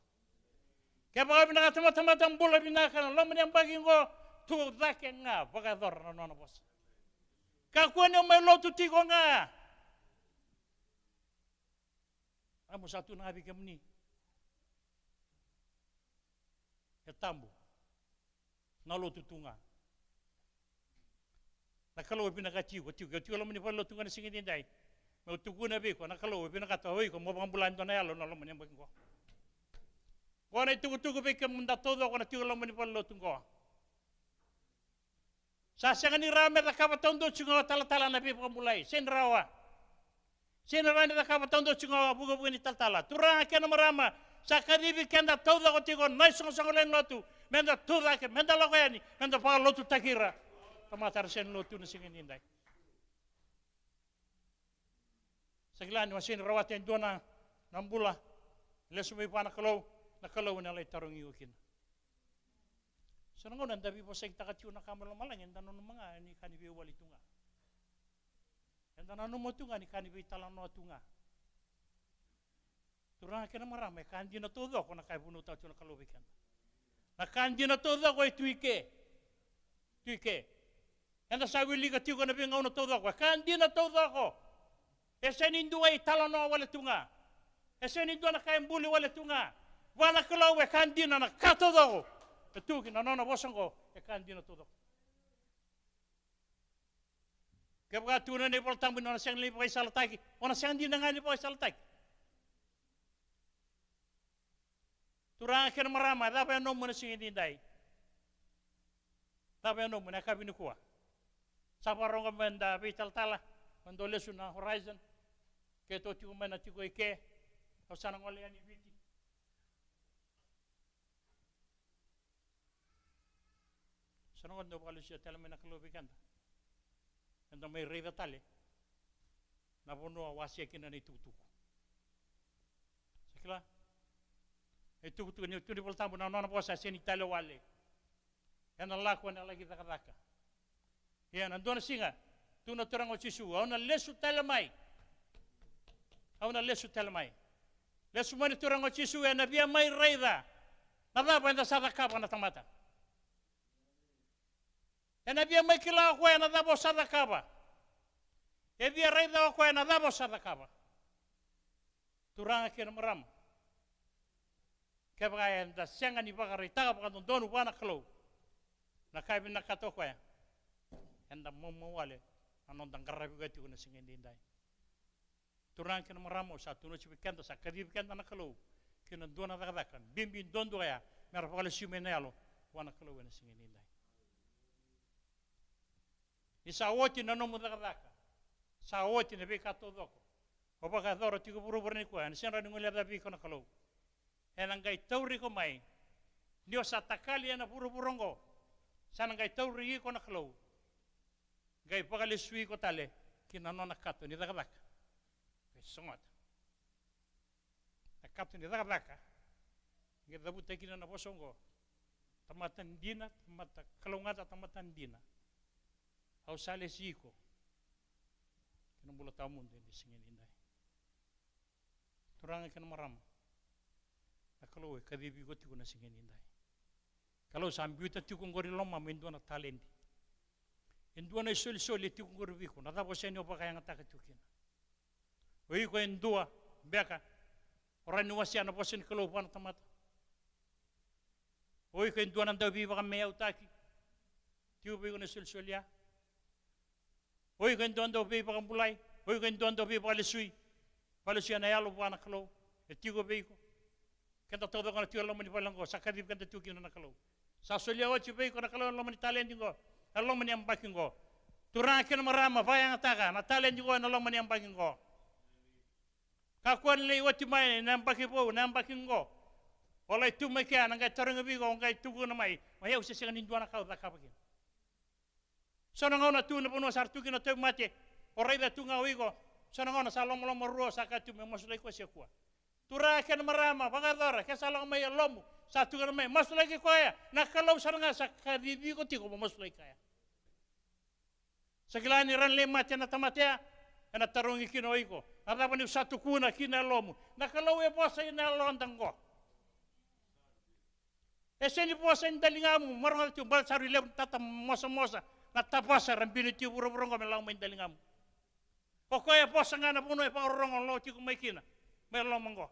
Kevaka o vinakata mo tamata bula vinaka na loma ni yabaki qo, tu cake ga, vakayacora na nona vosa. Kakua ni o mai lotu tiko ga. A mo sa tu na ga vei kemuni. E tabu. Na lotu tu ga. Na Kalou e vinakati iko, tiko, tiko e loma ni valenilotu ga na siga edaidai. Meu tukuna vei iko, na Kalou e vinakata o iko mo vakabula e dua na yalo na loma ni yabaki qo. Qo na itukutuku vei kemudou taucoko na tiko e loma ni valenilotu qo. Sa sega ni rawa me cakava taudua tiko ga o talatala na veivakabulai. Sega ni rawa. Sega ni rawa ni cakava taudua tiko ga o vukevuke ni talatala. Turaga kei na marama, sa kacivi keda taucoko tiko na isoqosoqo lewe ni lotu. Meda tu cake, meda lako yani, meda vakalotutaki ira. Tamata era sega ni lotu na siga edaidai. Sa kila ni o sega ni rawata e dua na, na bula. Lesu mai vua na Kalou, na Kalou ena lai tarogi iko kina. So na gauna eda veivosakitaka tiko na ka mai lomalagi, eda nanuma ga ni ka ni veiwali tu ga. Eda nanuma tu ga ni ka ni veitalanoa tu ga. Turaga kei na marama, e ka dina taucoko na ka e vunautaka tiko na Kalou vei keda. Na ka dina taucoko e tu i ke. Tu i ke. Eda sa wilika tiko na veigauna taucoko, e ka dina taucoko. E sega ni dua italanoa wale tu ga. E sega ni dua na ka e buli wale tu ga. Vua na Kalou e ka dina na ka taucoko. E tu kina nona vosa oqo, e ka dina taucoko. Kevaka tukuna na iVolatabu ni o na sega ni vakaisalataki, o na sega dina ga ni vakaisalataki. Turaga kei na marama, cava e nomu ena siga edaidai? Cava e nomu ena yakavi nikua? Sa vakarorogo meda veitalatala, meda lesu na Horizon. Keitou tiko mai na tiko i ke, au sa na gole yani i Viti. Sa na gole, dau vakalesuya tale mai na Kalou vei keda. Eda mai raica tale na vanua wasea kina na itukutuku. Kila? E tukutuku ni, tukuni Volatabu, na nona vosa sega ni tale wale. Ena lako, ena laki cakacaka. Ia na dua na siga, tukuna na Turaga o Jisu, au na lesu tale mai. Au na lesu tale mai. Lesu mai na Turaga o Jisu, ena via mai raica na cava eda sa cakava na tamata. Ena via mai kila o koya na cava o sa cakava. E via raica o koya na cava o sa cakava. Turaga kei na marama, kevaka eda sega ni vakaraitaka vakadodonu vua na Kalou na ka e vinakata o koya, eda maumau wale na noda qaravi koya tiko na siga edaidai. Turaga kei na marama, au sa tukuna oti vei keda, sa kacivi keda na Kalou ki na dua na cakacaka bibi duadua ya, mera vakalesui mai na yalo vua na Kalou ena siga edaidai. Ni sa oti na nomu cakacaka, sa oti na veika taucoko o vakayacora tiko e vuravura nikua, ena sega ni rawa ni guilecavi iko na Kalou. Ena qai tauri iko mai, ni o sa takali ena vuravura oqo, sa na qai tauri iko na Kalou, qai vakalesui iko tale ki na nona kato ni cakacaka. Qai sogota na kato ni cakacaka. Qai cavuta kina na vosa oqo: Tamata dina, tamata kalougata, tamata dina, au sa lesi iko ki na bula tawamudu ena siga edaidai. Turaga kei na marama, na Kalou e kacivi iko tiko na siga edaidai. Kalou sa biuta tiko oqori e lomamu e dua na taledi, e dua na isolisoli e tiko oqori vei iko. Na cava o sega ni o vakayagataka tiko kina? O iko e dua beka o rawa ni wasea na vosa ni Kalou vua na tamata? O iko e dua na dauveivakameyautaki? Tiko vei iko na isolisoli ya. O iko e dua dau veivakabulai, o iko e dua dau veivakalesui, vakalesui ena yalo vua na Kalou. E tiko vei iko. Keda taucoko na tiko e loma ni vale oqo, sa kacivi keda tiko kina na Kalou. Sa solia oti vei iko na Kalou e loma ni taledi oqo, e loma ni yabaki oqo. Turaga kei na marama, vakayagataka na taledi oqo ena loma ni yabaki oqo. Kakua ni lai oti mai na yabaki vou, na yabaki oqo, o lai tu mai kea, na qai tarogi vei iko, o qai tukuna mai: O yau se sega ni dua na ka au cakava kina. So na gauna tu na vanua sa ra tu kina na tauvimate, o raica tu ga o iko. So na gauna sa lomalomarua, sa kaya tu me masulaki koya se kua. Turaga kei na marama, vakayacora, ke sa lako mai e yalomu, sa tukuna mai: Masulaki koya. Na Kalou sara ga sa kacivi iko tiko mo masulaki koya. Sa kila ni rawa ni lai mate na tamata ya, ena tarogi kina o iko: Na cava niu sa tukuna kina e yalomu? Na Kalou e vosa ina yaloda oqo. E sega ni vosa ni daligamu, mo rogoca tiko, baleta sa rui levu na tata mosamosa, na tavasa era biuta tiko e vuravura oqo me lako mai daligamu. O koya e vosa ga ena vanua e vakarorogo, lako tiko mai kina, mai loma oqo.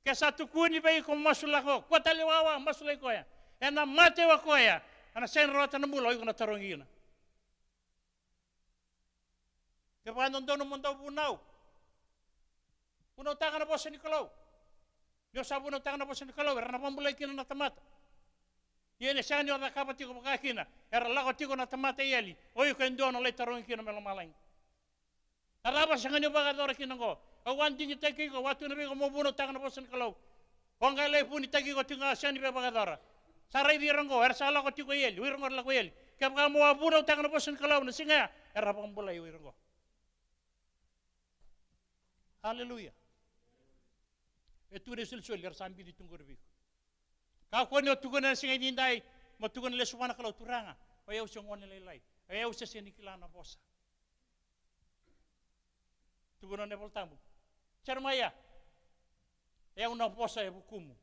Ke sa tukuni vei iko mo masulaki koya, kua tale wawa, masulaki koya. Ena mate o koya, ena sega ni rawata na bula, o iko na tarogi kina. Ke vakadodonu mo dau vunau, vunautaka na vosa ni Kalou. Ni o sa vunautaka na vosa ni Kalou, era na vakabulai kina na tamata. Ia ni sega ni o cakava tiko vaka kina, era lako tiko na tamata i eli, o iko e dua o na lai tarogi kina mai lomalagi. Na cava sega ni o vakayacora kina oqo? Au a digitaki iko, au a tukuna vei iko mo vunautaka na vosa ni Kalou. O qai lai vunitaki iko tiko ga, sega ni via vakayacora. Sa raici ira oqo, era sa lako tiko i eli, o ira oqo era lako i eli. Kevaka mo a vunautaka na vosa ni Kalou na siga ya, era vakabulai o ira oqo. Aleluya. E tukuna na isolisoli era sa biuti tu oqori vei iko. Kakua ni o tukuna na siga edaidai, mo tukuna lesu vua na Kalou: Turaga, o yau se gone lailai, o yau se sega ni kila na vosa. Tukuna na iVolatabu, Jeremaia, e au na vosa e vukumu.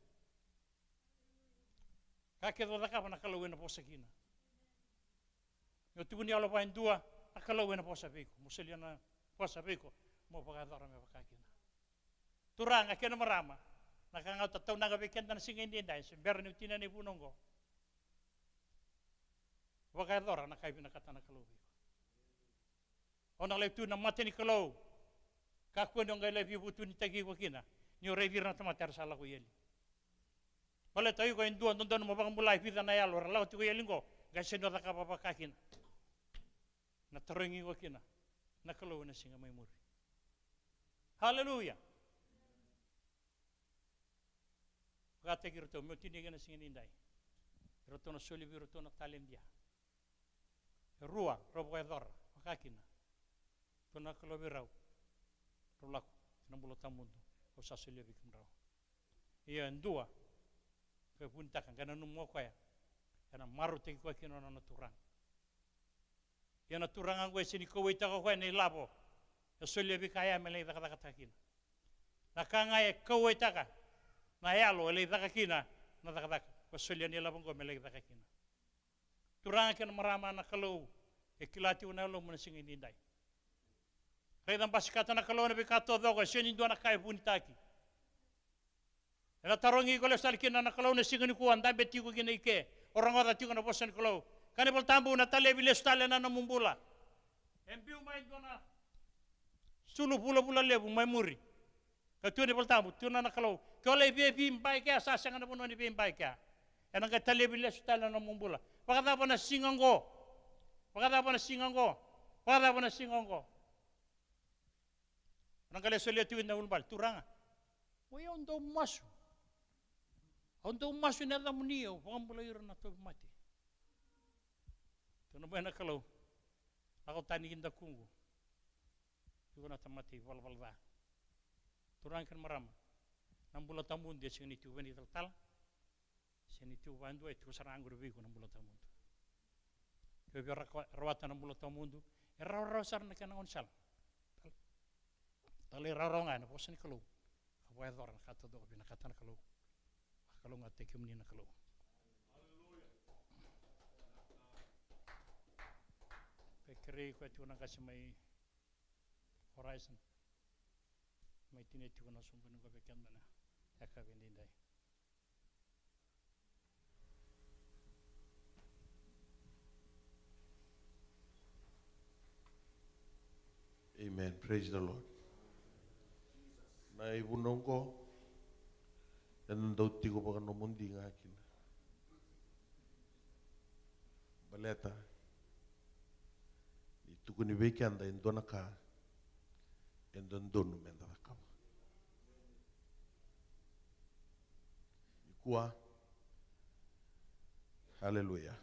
Ka kece o cakava, na Kalou ena vosa kina. Ni o tukuna ni yalo vua e dua, na Kalou ena vosa vei iko, mo solia na vosa vei iko mo vakayacora me vaka kina. Turaga kei na marama, na ka ga au tataunaka vei keda na siga edaidai, se bera niu tinia na ivunau oqo, vakayacora na ka e vinakata na Kalou vei iko. O na lai tu na mata ni Kalou. Kakua ni o qai lai veivutunitaki iko kina ni o raici ira na tamata era sa lako i eli. Baleta o iko e dua dodonu mo vakabulai. Vica na yalo era lako tiko i eli oqo, qai sega ni o cakava vaka kina. Na tarogi iko kina na Kalou ena siga mai muri. Aleluya. Vakataki iratou, meu tinia kina na siga edaidai, iratou na soli vei iratou na taledi ya. E rua rau vakayacora vaka kina. Tukuna na Kalou vei rau, rau lako ki na bula tawamudu. Au sa solia vei kemudrau. Ia e dua ka vunitaka, qai nanuma o koya ena marautaki koya kina na nona turaga. Ia na turaga oqo e sega ni kauwaitaka o koya na ilavo e solia vei kaya me lai cakacakataka kina. Na ka ga e kauwaitaka na yalo e lai caka kina na cakacaka. Ko solia na ilavo oqo me lai caka kina. Turaga kei na marama, na Kalou e kila tiko na yalomu na siga edaidai. Raica, basikata na Kalou na veika taucoko, e sega ni dua na ka e vunitaki. Ena tarogi iko lesu tale kina na Kalou na siga nikua, dabe tiko kina i ke, o rogoca tiko na vosa ni Kalou. Kaya na iVolatabu, na talevi lesu tale na nomu bula. E biu mai dua na sulu vulavula levu mai muri. Ka tukuna na iVolatabu, tukuna na Kalou, ke o lai veibai kea, sa sega na vanua ni veibai kea. Ena qai talevi lesu tale na nomu bula. Vakacava na siga oqo? Vakacava na siga oqo? Vakacava na siga oqo? Ena qai lai solia tiko na ulubale, Turaga, oi au dau masu. Au dau masu ena yacamuni, au vakabulai ira na tauvimate. Tukuna mai na Kalou, lako tani ki dakuqu. Iko na tamata ivalavala ca. Turaga kei na marama, na bula tawamudu e sega ni tiko vei na italatala, sega ni tiko vakadua, e tiko sara ga qori vei iko na bula tawamudu. Ke o via raka-, rawata na bula tawamudu, e rawarawa sara na kena gaunisala. Talairawarawa ga ena vosa ni Kalou. Ka vakayacora na ka taucoko, vinakata na Kalou. Vakalougatataki kemuni na Kalou. Ka kerei koya tiko na qase mai Horizon, mai tinia tiko na soqoni qo vei keda na yakavi edaidai. Amen. Praise the Lord. Na ivunau oqo eda dau tiko vakanomodi ga kina. Baleta ni tukuni vei keda e dua na ka e dodonu meda cakava. Nikua, aleluya,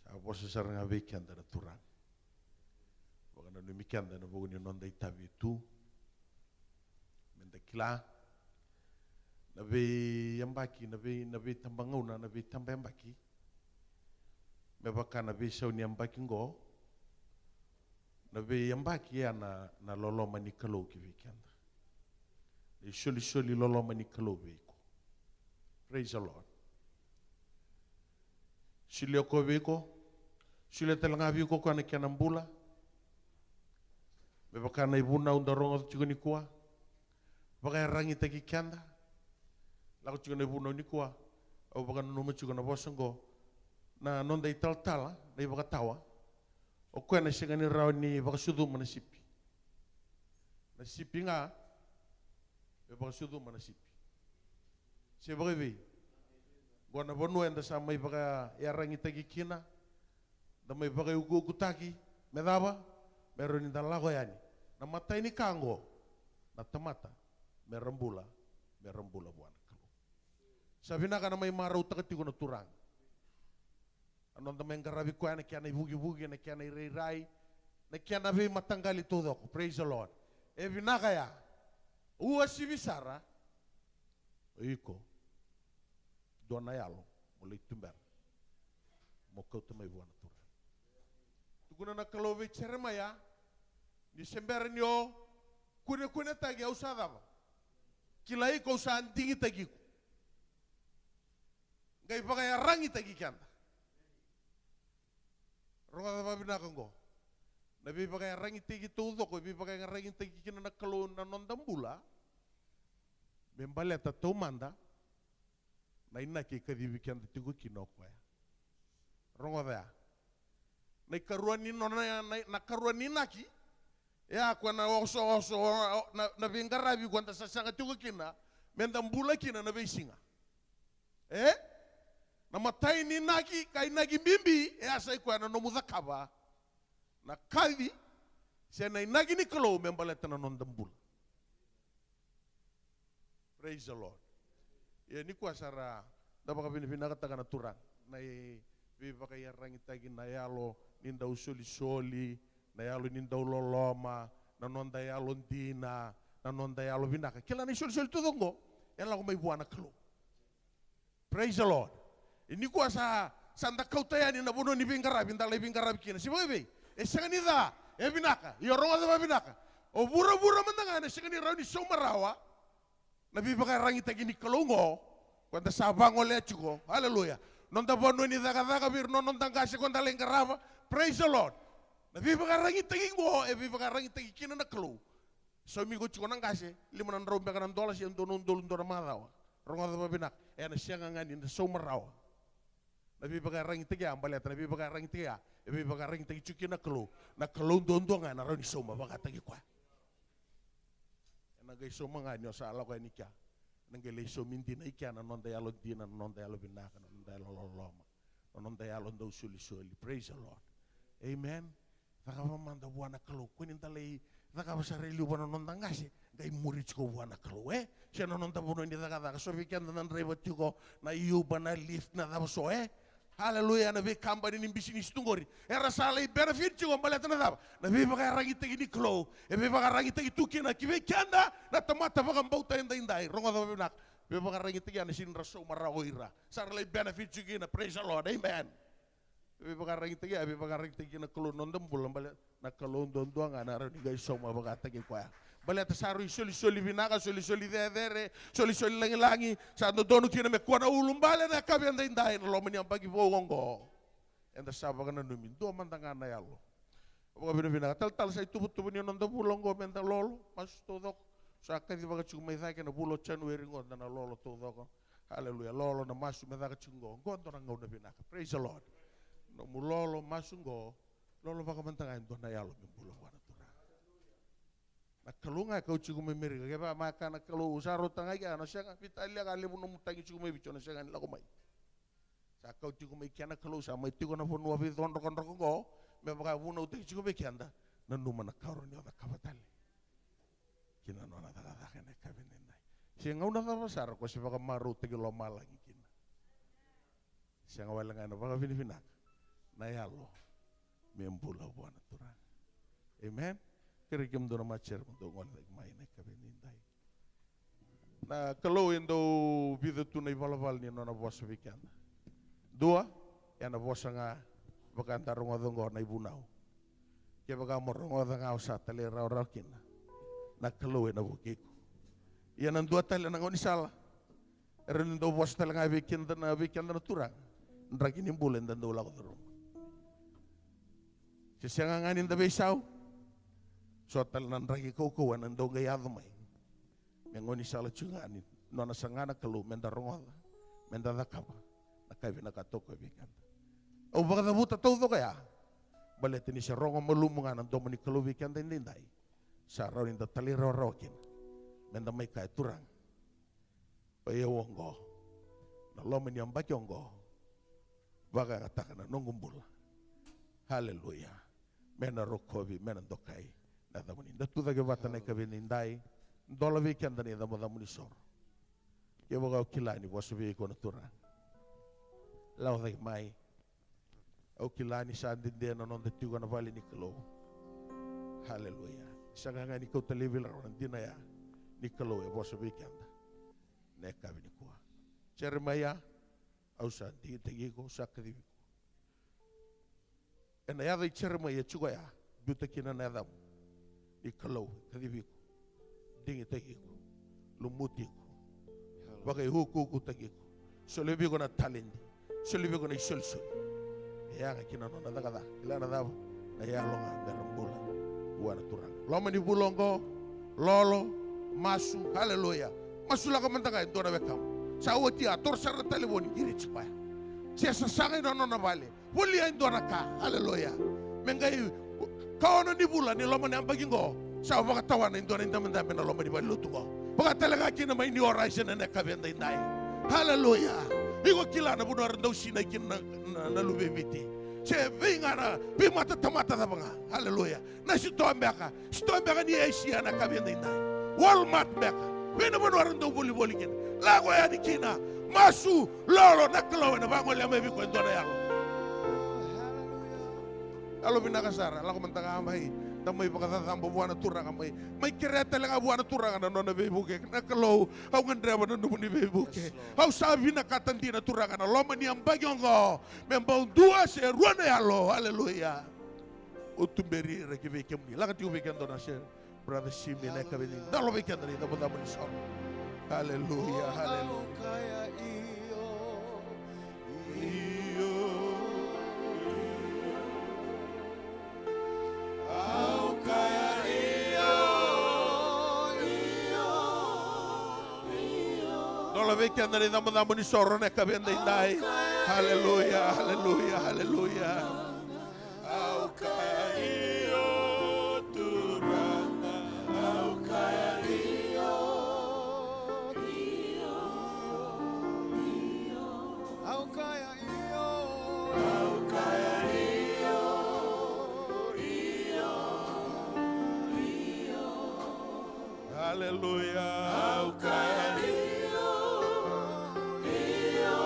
sa vosa sara ga vei keda na Turaga. Vakananumi keda ena vuku ni noda itavi tu. Meda kila na veiyabaki, na vei, na veitabagauna, na veitabayabaki. Me vaka na veisau ni yabaki qo, na veiyabaki ya na, na loloma ni Kalou ki vei keda. Na isolisoli loloma ni Kalou vei iko. Praise the Lord. Solia koya vei iko. Solia tale ga vei iko koya na kena bula. Me vaka na ivunau da rogoca tiko nikua. Vakayaragitaki keda. Lako tiko na ivunau nikua. Au vakananuma tiko na vosa oqo. Na noda italatala, na ivakatawa. O koya na sega ni rawa ni vakasucuma na sipi. Na sipi ga, e vakasucuma na sipi. Se vakaevei? Qo na vanua eda sa mai vakayaragitaki kina, da mai vakaiukuukutaki, me cava? Me rawa ni da lako yani. Na imatai ni ka qo, na tamata, me ra bula, me ra bula vua na Kalou. Sa vinaka na mai marautaka tiko na Turaga. Na noda mai qaravi koya ena kena ivukivuki, ena kena irairai, na kena veimataqali taucoko. Praise the Lord. E vinaka ya. Uasivi sara. O iko. Dua na yalo mo lai tubera. Mo kauta mai vua na Turaga. Tukuna na Kalou vei Jeremaia, ni se bera ni o kunekunetaki, au sa cava? Kilai iko, au sa digitaki iko. Qai vakayaragitaki keda. Rogoca vakavinaka oqo. Na veivakayaragitaki taucoko e veivakayaragitaki kina na Kalou na noda bula. Me baleta taumada na inaki e kacivi keda tiko kina o koya. Rogoca ya. Na ikarua ni nona, na, na karua ni inaki. E a koya na osooso, na, na veiqaravi koya da sasaga tiko kina. Me da bula kina na veisiga. E? Na imatai ni inaki, ka inaki bibi, e a sa i koya na nomu cakava na kaci, se na inaki ni Kalou me baleta na noda bula. Praise the Lord. Ia nikua sa ra da vakavinavinakataka na Turaga. Na i veivakayaragitaki, na yalo ni dau solisoli, na yalo ni dau loloma, na noda yalo dina, na noda yalo vinaka. Kila na isolisoli taucoko oqo e lako mai vua na Kalou. Praise the Lord. E nikua sa, sa da kauta yani na vanua ni veiqaravi, da lai veiqaravi kina. Se vakaevei? E sega ni ca, e vinaka. Ia rogoca vakavinaka. O vuravura mada ga ena sega ni rawa ni sauma rawa na veivakaragitaki ni Kalou oqo, ko da sa vagolea tiko. Hallelujah. Noda vanua ni cakacaka vei ira na noda qase ko da lai qarava. Praise the Lord. Na veivakaragitaki oqo e veivakaragitaki kina na Kalou. Saumi iko tiko na qase, lima na drau beka na dola se dua na udolu dua na macawa. Rogoca vakavinaka, ena sega ga ni da sauma rawa na veivakaragitaki ya, baleta na veivakaragitaki ya e veivakaragitaki tiko kina na Kalou. Na Kalou duadua ga ena rawa ni sauma vakataki koya. Ena qai sauma ga ni o sa lako yani kea. Ena qai lai saumi dina i kea na noda yalo dina, na noda yalo vinaka, na noda yalo loloma, na noda yalo dau solisoli. Praise the Lord. Amen. Cakava mada vua na Kalou. Kua ni da lai cakava sara e liu vua na noda qase, qai muri tiko vua na Kalou, e? Se na noda vanua ni cakacaka, so vei keda na draiva tiko na Uber, na Lyft, na cava so, e? Haleluya, na veikabani ni bisinisi tu qori. Era sa lai benefit tiko baleta na cava? Na veivakaragitaki ni Kalou. E veivakaragitaki tu kina ki vei keda na tamata vakabauta edaidai. Rogoca vakavinaka. Veivakaragitaki ya na sega ni ra sauma rawa o ira. Sa ra lai benefit tiko kina. Praise the Lord. Amen. Veivakaragitaki ya, veivakaragitaki na Kalou na noda bula, baleta na Kalou duadua ga na rawa ni qai sauma vakataki koya. Baleta sa rui solisoli vinaka, solisoli cecere, solisoli lagilagi, sa dodonu kina me kua na ulubale na yakavi edaidai, na loma ni yabaki vou oqo. Eda sa vakananumi, dua mada ga na yalo. Vakavinavinaka, talatala, sa ituvatuva ni noda vula oqo meda lolo, masu taucoko. Sa kacivaka tiko mai cake na vula o January oqo, da na lolo taucoko. Haleluya, lolo na masu me caka tiko oqo, oqo dua na gauna vinaka. Praise the Lord. Nomu lolo, masu oqo, lolo vaka mada ga e dua na yalo me bula vua na Turaga. Na Kalou ga e kau tiko mai Merika, kevaka mai kaya na Kalou, sa rauta ga i kea, na sega, veitalia ga levu nomu tagi tiko mai Viti, na sega ni lako mai. Sa kau tiko mai kea na Kalou, sa mai tiko na vanua veicodrokadroka oqo, me vaka vunautaki tiko vei keda, nanuma na ka o rawa ni o cakava tale. Kina nona cakacaka ena yakavi edaidai. Se gauna cava sara ko se vakamarautaki lomalagi kina. Sega wale ga ena vakavinavinaka na yalo me bula vua na Turaga. Amen. Kerei kemudou na matasere mo dou gole cake mai ena yakavi edaidai. Na Kalou e dau vica tu na ivalavala ni nona vosa vei keda. Dua, ena vosa ga vaka eda rogoca oqo na ivunau. Kevaka mo rogoca ga o sa talairawarawa kina, na Kalou ena vukei iko. Ia na dua tale na gaunisala, e rawa ni dau vosa tale ga vei keda na, vei keda na Turaga, draki ni bula eda dau lako curuma. Se sega ga ni da veisau, so tale na draki kaukauwa ena dau qai yaco mai. Me gaunisala tiko ga ni nona saga na Kalou meda rogoca, meda cakava na ka e vinakata o koya vei keda. Au vakacavuta taucoko ya baleta ni se rogo malumu ga na domo ni Kalou vei keda edaidai, sa rawa ni da talairawarawa kina meda mai kaya, Turaga, o yau oqo, na loma ni yabaki oqo, vakayagataka na noqu bula. Haleluya. Me na rokovi, me na dokai na yacamuni. Da tucake vata na yakavi edaidai, dola vei keda na icabocabo ni soro. Kevaka o kila ni vosa vei iko na Turaga, lako cake mai. Au kila ni sa dede na noda tiko ena vale ni Kalou. Haleluya. Sega ga ni kauta laivi rawa na dina ya ni Kalou e vosa vei keda na yakavi nikua. Jeremaia, au sa digitaki iko, au sa kacivi iko. Ena yaca i Jeremaia tiko ya, biuta kina na yacamu. Ni Kalou e kacivi iko, digitaki iko, lumuti iko, vakaiukuukutaki iko, solia vei iko na taledi, solia vei iko na isolisoli. E yaga kina nona cakacaka. Kila na cava? Na yalo ga me ra bula vua na Turaga. Loma ni vula oqo, lolo, masu, haleluya. Masulaka mada ga e dua na wekamu. Sa oti ya, toro sara na talevoni, qiri tiko ya. Se sasaga ina nona vale. Volia e dua na ka, haleluya. Me qai kaono ni vula ni loma ni yabaki qo, sa vakatawana e dua na idabedabe ena loma ni valelotu qo. Vaka tale ga kina mai New Horizon ena yakavi edaidai. Haleluya. Iko kila na vanua era dau sinai kina na, na, na luve i Viti. Se vei ga na veimatatamata cava ga. Haleluya. Na sitoa beka, sitoa beka ni Asia na yakavi edaidai. Walmart beka. Vei na vanua era dau volivoli kina. Lako yani kina. Masu, lolo, na Kalou ena vagolea mai vei iko e dua na yalo. Yalo vinaka sara, lako mada ga mai. Da mai vakacacaba vua na Turaga, mai, mai kerea tale ga vua na Turaga na nona veivuke. Na Kalou, au gadreva na nomuni veivuke. Yes, Lord. Au sa vinakata dina, Turaga, na loma ni yabaki oqo, me bau dua se rua na yalo. Aleluya. Au tuberi ira ki vei kemuni. Lako tiko vei keda na se Brother Simi, na yakavi ni, da laveta keda na icabocabo ni soro. Aleluya, aleluya. Au kaya io, io, io. Dola vei keda na icabocabo ni soro na yakavi edaidai. Aleluya, aleluya, aleluya. Au kaya io, Turaga, au kaya io, io, io. Au kaya io, au kaya io, io, io. Aleluya. Au kaya io, io,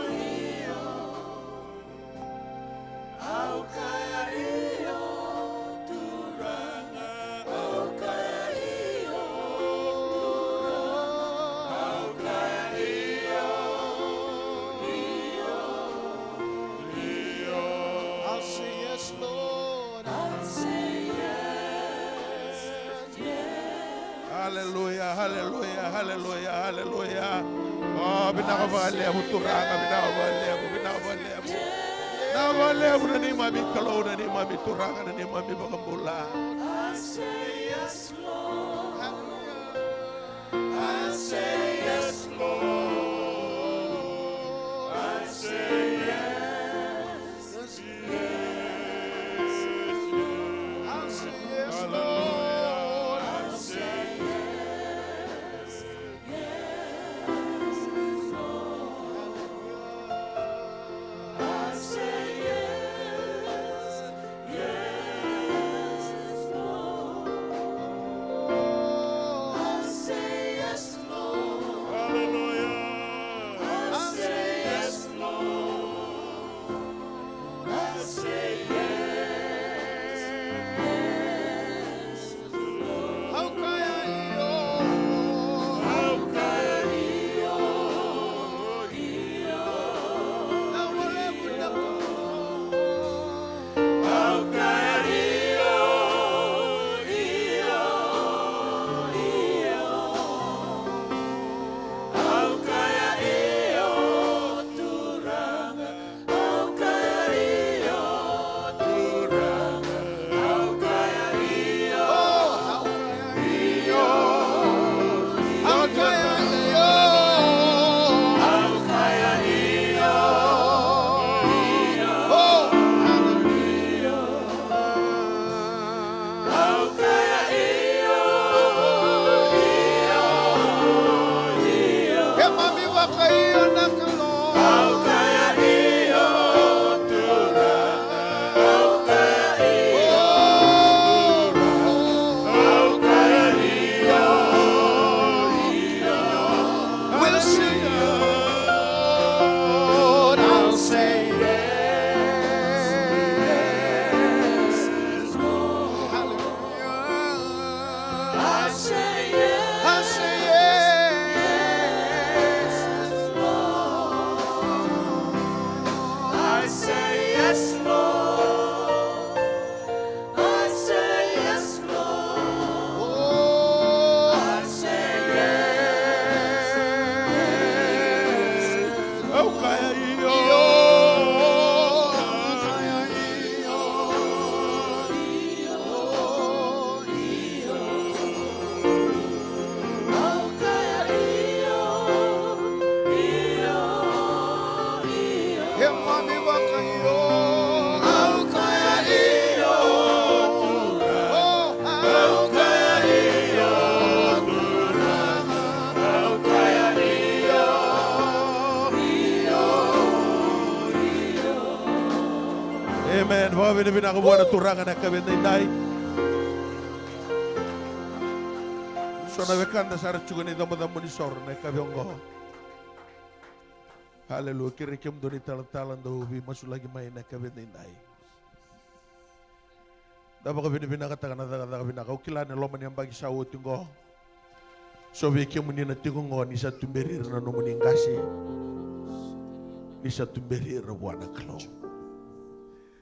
io. Au kaya io, Turaga. Au kaya io, Turaga. Au kaya io, io, io. I'll say yes, Lord. I'll say yes, yes. Aleluya, aleluya, aleluya, aleluya. O, vinaka vakalevu Turaga, vinaka vakalevu, vinaka vakalevu. Vinaka vakalevu na neimami Kalou, na neimami Turaga, na neimami Vakabula. I say yes, Lord. I say yes, Lord. I say yes. Yes, Lord. I'll say yes, Lord. I'll say yes. Yes, Lord. I'll say yes. Yes, Lord. I'll say yes, Lord. Hallelujah. I'll say yes, Lord. I say yes, Lord. Au kaya io. Au kaya io, io. Na wale puna. Au kaya io, io, io. Au kaya io, Turaga. Au kaya io, Turaga. Au kaya io, io. Au kaya io. Au kaya io, io. Au kaya io, io, io. Keimami vakaio na Kalou. Au kaya io, Turaga. Au kaya io, Turaga. Au kaya io, io. We'll sing, Lord, I'll say yes. Hallelujah. I say yes. I say yes. Yes, Lord. I say yes, Lord. I say yes, Lord. I say yes. Au kaya io. Au kaya io, io, io. Keimami vakaio. Au kaya io, Turaga. Au kaya io, Turaga. Au kaya io, io, io. Amen. Vakavinavinaka vua na Turaga na yakavi edaidai. So na wekada sa ra tiko ena icabocabo ni soro na yakavi oqo. Aleluya. Kerei kemudou na italatala dou veimasulaki mai na yakavi edaidai. Da vakavinavinakataka na cakacaka vinaka. Au kila na loma ni yabaki sa oti qo, so vei kemuni na tiko qo, ni sa tuberi ira na nomuni qase, ni sa tuberi ira vua na Kalou.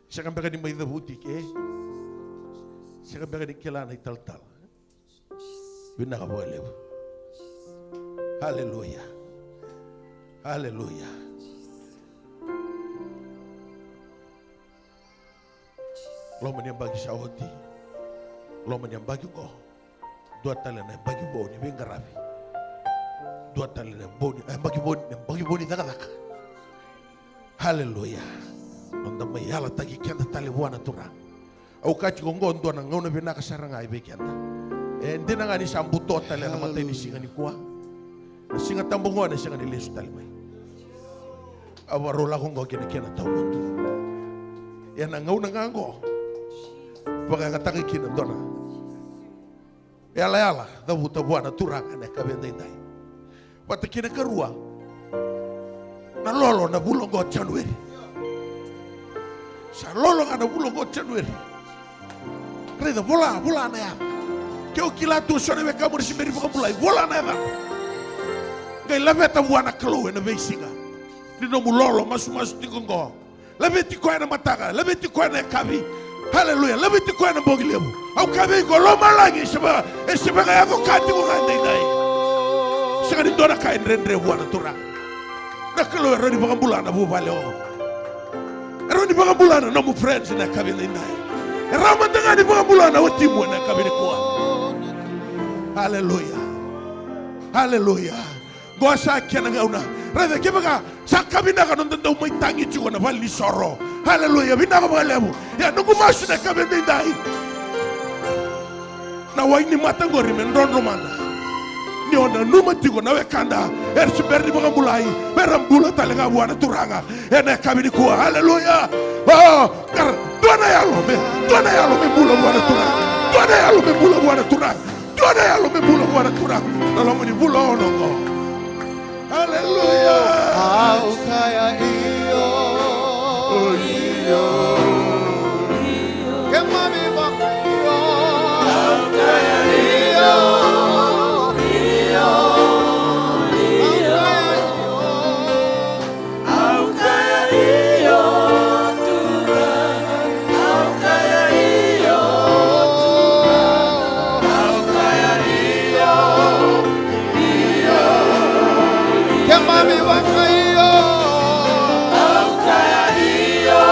Sega beka ni mai cavuti ke, sega beka ni kila na italatala. Vinaka vakalevu. Haleluya. Haleluya. Loma ni yabaki sa oti, loma ni yabaki qo, dua tale na yabaki vou ni veiqaravi. Dua tale na yabaki vou ni, yabaki vou ni cakacaka. Haleluya. Noda mai yalataki keda tale vua na Turaga. Au kaya tiko qo, dua na gauna vinaka sara ga e vei keda. E dina ga ni sa buto tale na matai ni siga nikua, na Siga Tabu qo ena sega ni lesu tale mai. A vakarau lako qo kina kena tawamudu. Ia na gauna ga qo, vakayagataka kina dua na yalayala, cavuta vua na Turaga ena yakavi edaidai. Vata kei na karua, na lolo na vula oqo o Janueri. Sa lolo ga na vula oqo o Janueri. Raica, vola, vola na yaca. Ke o kila tu so na wekamu na se bera ni vakabulai, vola na yaca. Qai laveta vua na Kalou ena veisiga ni nomu lolo masumasu tiko oqo. Laveti koya ena mataka, laveti koya ena yakavi. Haleluya. Laveti koya ena bogi levu. Au kaya vei iko, lomalagi e se vaka, e se vakayaco ka tiko ga edaidai. Sega ni dua na ka e dredre vua na Turaga. Na Kalou e rawa ni vakabula na vuvale oqo. E rawa ni vakabula na nomu friends ena yakavi edaidai. E rawa mada ga ni vakabula na watimu ena yakavi nikua. Haleluya. Haleluya. Qo sa kena gauna. Raica, kevaka sa ka vinaka noda dau mai tagi tiko na valenisoro. Haleluya, vinaka vakalevu. Ia noqu masu na yakavi edaidai, na wai ni mata qori me drodro mada. Ni o nanuma tiko na wekada era se bera ni vakabulai, me ra bula tale ga vua na Turaga ena yakavi nikua. Haleluya. O, kara, dua na yalo me, dua na yalo me bula vua na Turaga. Dua na yalo me bula vua na Turaga. Dua na yalo me bula vua na Turaga. Na loma ni vula ono qo. Haleluya. Au kaya io, io. Keimami vaka io. Au kaya io, io. Au kaya io, Turaga. Au kaya io, Turaga. Au kaya io, io. Keimami vaka io. Au kaya io,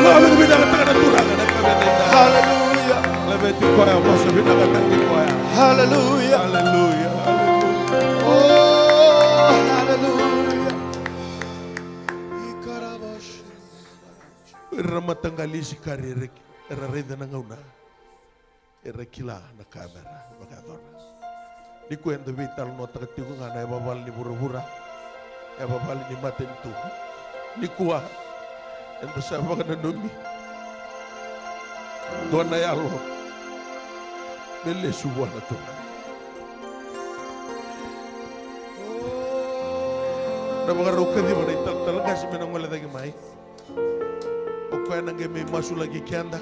Laveti vinakataka na Turaga na yakavi edaidai. Hallelujah. Laveti koya, vosa vinakataki koya. Hallelujah. Hallelujah. Hallelujah. Oh, hallelujah. Ira na mataqali isikari era, era raica na gauna. Era kila na ka mera vakayacora. Nikua eda veitalanoataka tiko ga na yavavala ni vuravura, yavavala ni matanitu. Nikua eda sa vakananumi dua na yalo me lesu vua na Turaga. Na vakarau kaciva na italatala qase me na gole cake mai. O koya na qai mai masulaki keda.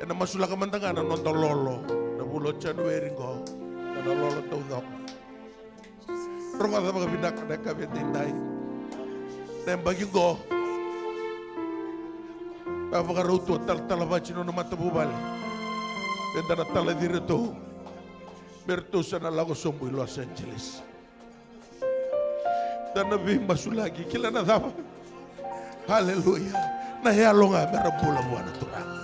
Ena masulaka mada ga na noda lolo na vula o January qo, na lolo taucoko. Rogoca vakavinaka na yakavi edaidai. Na yabaki qo a vakarau tu a talatala Vati na nona matavuvale. Eda na talaci iratou me ratou sa na lako sobu i Los Angeles. Da na veimasulaki, kila na cava? Haleluya. Na yalo ga mera bula vua na Turaga.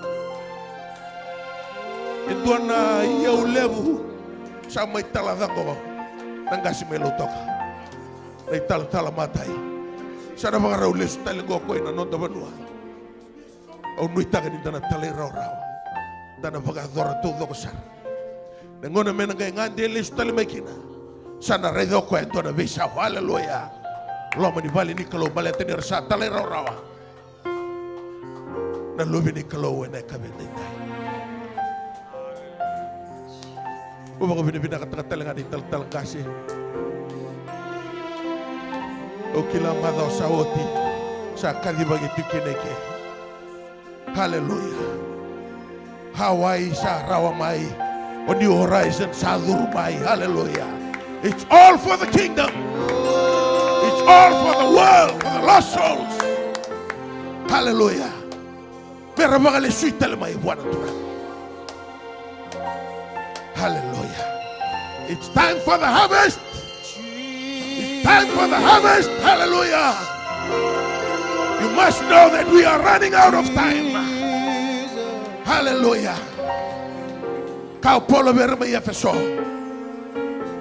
E dua na iyau levu sa mai tala caqo na qase mai Lautoka. Na italatala matai. Sa na vakarau lesu tale qo ko i na noda vanua. Au nuitaka ni da na talairawarawa, da na vakayacora taucoko sara. Na gauna me na qai gade lesu tale mai kina, sa na raica o koya e dua na veisau. Haleluya. Loma ni vale ni Kalou, baleta ni ra sa talairawarawa na luve ni Kalou ena yakavi edaidai. Au vakavinavinakataka tale ga na italatala qase. Au kila macawa sa oti sa kacivaki tu kina eke. Haleluya. Hawaii sa rawa mai. O New Horizon sa curu mai. Haleluya. It's all for the kingdom. It's all for the world, for the lost souls. Haleluya. Mera vakalesui tale mai vua na Turaga. Hallelujah. It's time for the harvest. It's time for the harvest. Hallelujah. You must know that we are running out of time. Hallelujah. Kaya o Paula vei ira mai Efeso,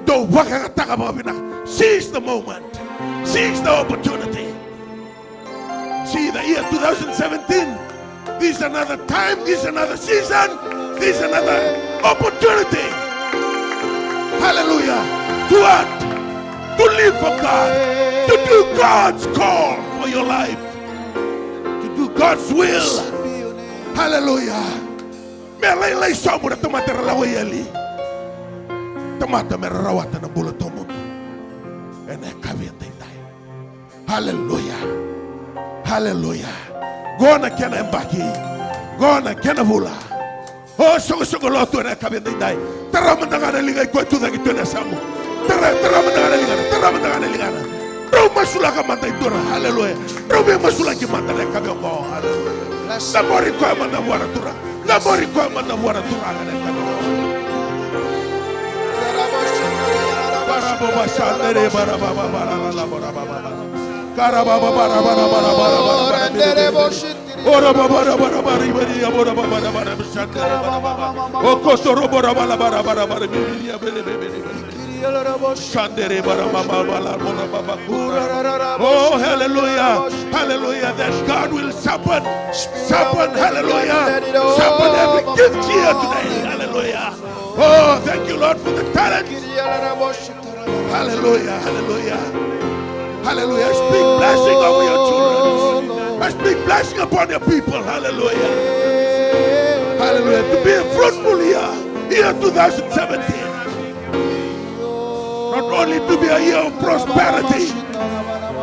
dou vakayagataka vakavinaka. Seize the moment. Seize the opportunity. See, the year two thousand seventeen, this is another time, this is another season, this is another opportunity. Hallelujah. To what? To live for God. To do God's call for your life. To do God's will. Hallelujah. Me lailai sobu na tamata era lako i eli. Tamata mera rawata na bula tawamudu. Ena yakavi edaidai. Haleluya. Haleluya. Qo na kena yabaki. Qo na kena vula. O soqosoqo lotu ena yakavi edaidai. Tara mada ga na liga i koya e tucake tu ena yasamu. Tara, tara mada ga na ligana, tara mada ga na ligana. Drau masulaka mada e dua na, haleluya. Drau veimasulaki mada ena yakavi oqo, haleluya. Cabori koya mada vua na Turaga. Cabori koya mada vua na Turaga ena yakavi oqo. Oh, hallelujah. Hallelujah. That God will sharpen, sharpen, hallelujah. Sharpen every gift here today. Hallelujah. Oh, thank you, Lord, for the talent. Hallelujah, hallelujah. Hallelujah. I speak blessing over your children. I speak blessing upon your people. Hallelujah. Hallelujah. To be a fruitful year. Year two thousand seventeen. Not only to be a year of prosperity.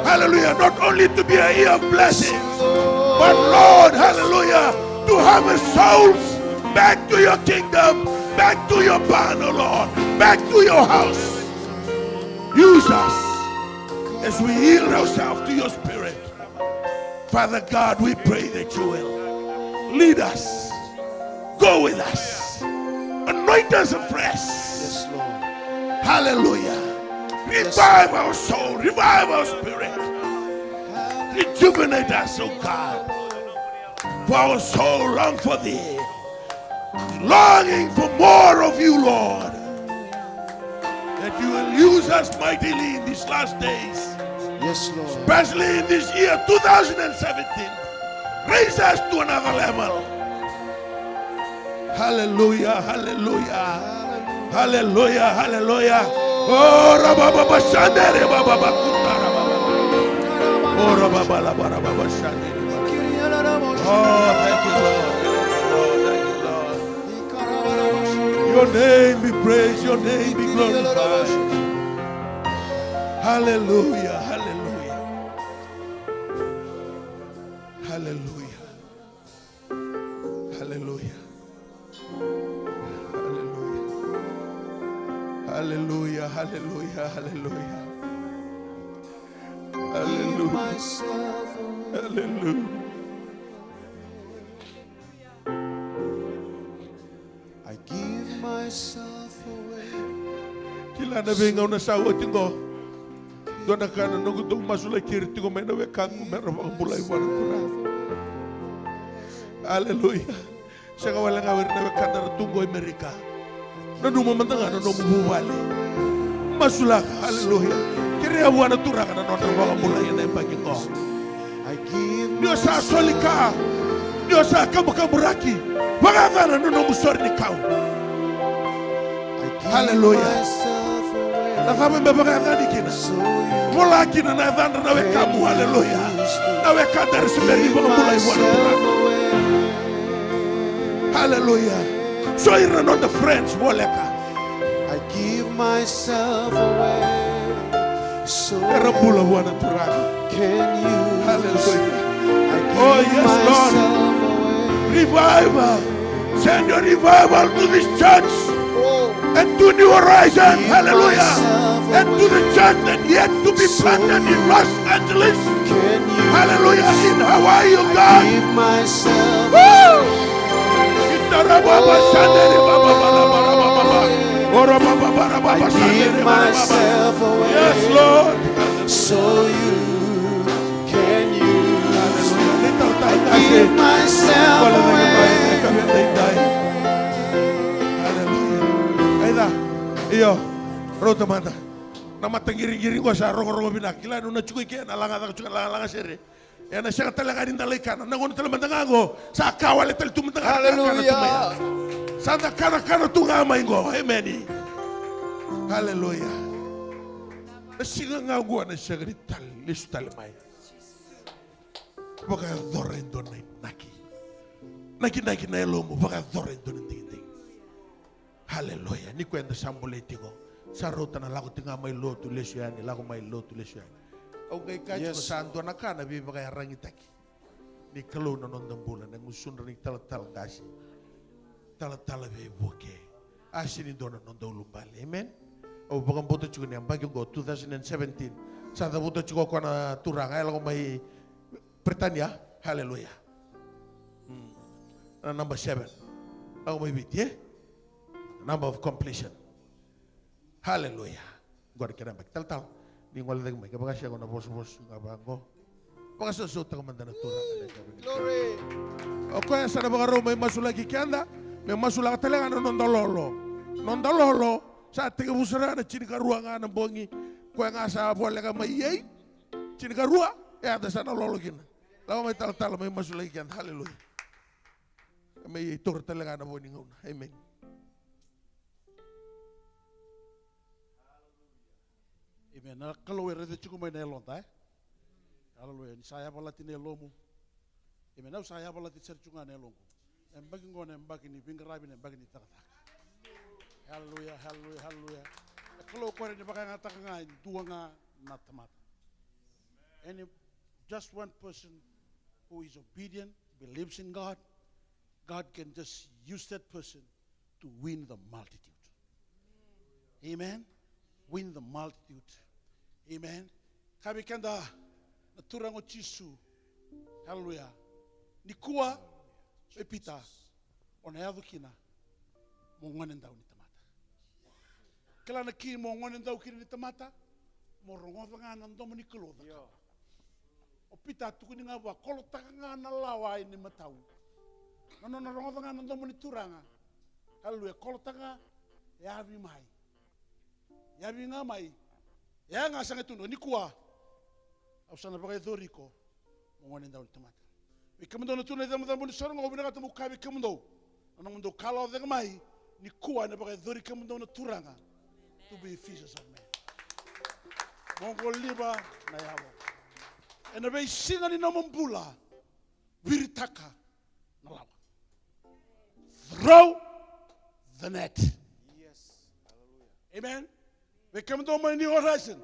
Hallelujah. Not only to be a year of blessings. But Lord, hallelujah. To harvest souls back to your kingdom. Back to your barn, oh Lord. Back to your house. Use us as we yield ourselves to your spirit. Father God, we pray that you will lead us, go with us, anoint us afresh. Yes, Lord. Hallelujah. Yes, Lord. Revive our soul, revive our spirit. Rejuvenate us, oh God. For our soul long for thee, longing for more of you, Lord, that you will use us mightily in these last days, Yes, Lord. Especially in this year two thousand seventeen. Raise us to another level. Hallelujah, hallelujah. Hallelujah, hallelujah. Oh, rababa bashandere, baba bakutara, baba. Oh, rababa la, baba bashandere, baba. Oh, thank you, Lord. Thank you, Lord. Thank you, Lord. Your name be praised, your name be glorified. Hallelujah, hallelujah. Hallelujah. Hallelujah. Hallelujah. Hallelujah. Hallelujah. Hallelujah. Hallelujah. Hallelujah. I give myself away. Kila na veigauna sa oti qo. Dua na ka na noqu dau masulaki ira tiko mai na wekaqu me ra vakabulai vua na Turaga. Aleluya. Sega wale ga o ira na wekada ra tu qo i Merika. Nanuma mada ga na nomu vuvale. Masulaka, aleluya. Kerea vua na Turaga na nodra vakabulai ena yabaki qo. Ni o sa soli ka, ni o sa kabukaburaki, vakayacana na nomu sore ni kau. Aleluya. Na cava me vakayacani kina? Vola kina na yacadra na wekamu, aleluya. Na wekada era se bera ni vakabulai vua na Turaga. Aleluya. So ira na noda friends voleka. I give myself away. So era bula vua na Turaga. Can you? Hallelujah. I give, oh, yes, Lord. Myself away. Revival. Send your revival to this church. Oh. And to New Horizon. Give, hallelujah, myself away. And to the church that yet to be planted in Los Angeles. Hallelujah. In Hawaii, oh God. Woo! Itarababa sandere baba bala bala baba baba. Ora baba bala baba sandere baba baba. Yes, Lord. So you can use. Hallelujah. Ni talatala qase. Hallelujah. Io. Rauta mada. Na mataqiriqiri qo sa rogorogo vinaka. Kila ni na tiko i ke na lagacaka tiko na lagalaga sere. Ena sega tale ga ni da lai kana. Na gauna tale mada ga qo sa ka wale tale tu mada ga na kana tu mai. Sa da kanakana tu ga mai qo. Emeni. Aleluya. Na siga ga qo na sega ni tale lesu tale mai. Vakayacora e dua na inaki. Nakinaki na yalomu, vakayacora e dua na digidigi. Aleluya. Ni ko eda sa bolei tiko. Sa rauta na lako tiko ga mai lotu lesu yani, lako mai lotu lesu yani. Au qai kaya tiko, sa dua na ka na veivakayaragitaki ni Kalou na noda bula, na gusudra ni talatala qase. Talatala veivuke. A sega ni dua na noda ulubale. Amen. Au vakabauta tiko ni yabaki qo two thousand seventeen. Sa cavuta tiko o koya na Turaga, e lako mai Britania. Aleluya. Na number seven. Lako mai Viti, e? Number of completion. Hallelujah. Qori kena yabaki. Talatala, ni gole cake mai, kevaka sega na vosavosa ga vaqo. Vakasausautaka mada na Turaga. Glory. O koya sa na vakarau mai masulaki keda, me masulaka tale ga na noda lolo. Noda lolo, sa tekivu sara na tinikarua ga na bogi, koya ga sa voleka mai ei, tinikarua, e yaco sa na lolo kina. Lako mai talatala, mai masulaki keda. Hallelujah. Mai taura tale ga na vo ni gauna. Amen. Amen. Na Kalou e raica tiko mai na yaloda, e? Aleluya. Ni sa yavalati na yalomu. Amen. Au sa yavalati sara tiko ga na yaloqu. Na yabaki qo na yabaki ni veiqaravi, na yabaki ni cakacaka. Aleluya, aleluya, aleluya. Na Kalou qori ni vakayagataka ga e dua ga na tamata. And if just one person who is obedient, believes in God, God can just use that person to win the multitude. Amen. Win the multitude. Amen. Kaya vei keda na Turaga o Jisu. Hallelujah. Nikua, e Pita, o na yaco kina mo gonedau ni tamata. Kila na ki mo gonedau kina ni tamata, mo rogoca ga na domo ni Kalou cakava. O Pita tukuni ga vua, kolotaka ga na lawa e na imatau. Na nona rogoca ga na domo ni Turaga. Haleluya, kolotaka ga, e yavi mai. Yavi ga mai. E yaga sa qai tukuna, nikua au sa na vakayacori iko mo gone dau ni tamata. Vei kemudou na tu na icabocabo ni soro qo, au vinakata meu kaya vei kemudou, na nomudou kalawa cake mai, nikua ena vakayacori kemudou na Turaga. To be fishers of men. Mo qoliva na yalo. Ena veisiga ni nomu bula, viritaka na lawa. Throw the net. Yes. Hallelujah. Amen. Vei kemudou mai New Horizon,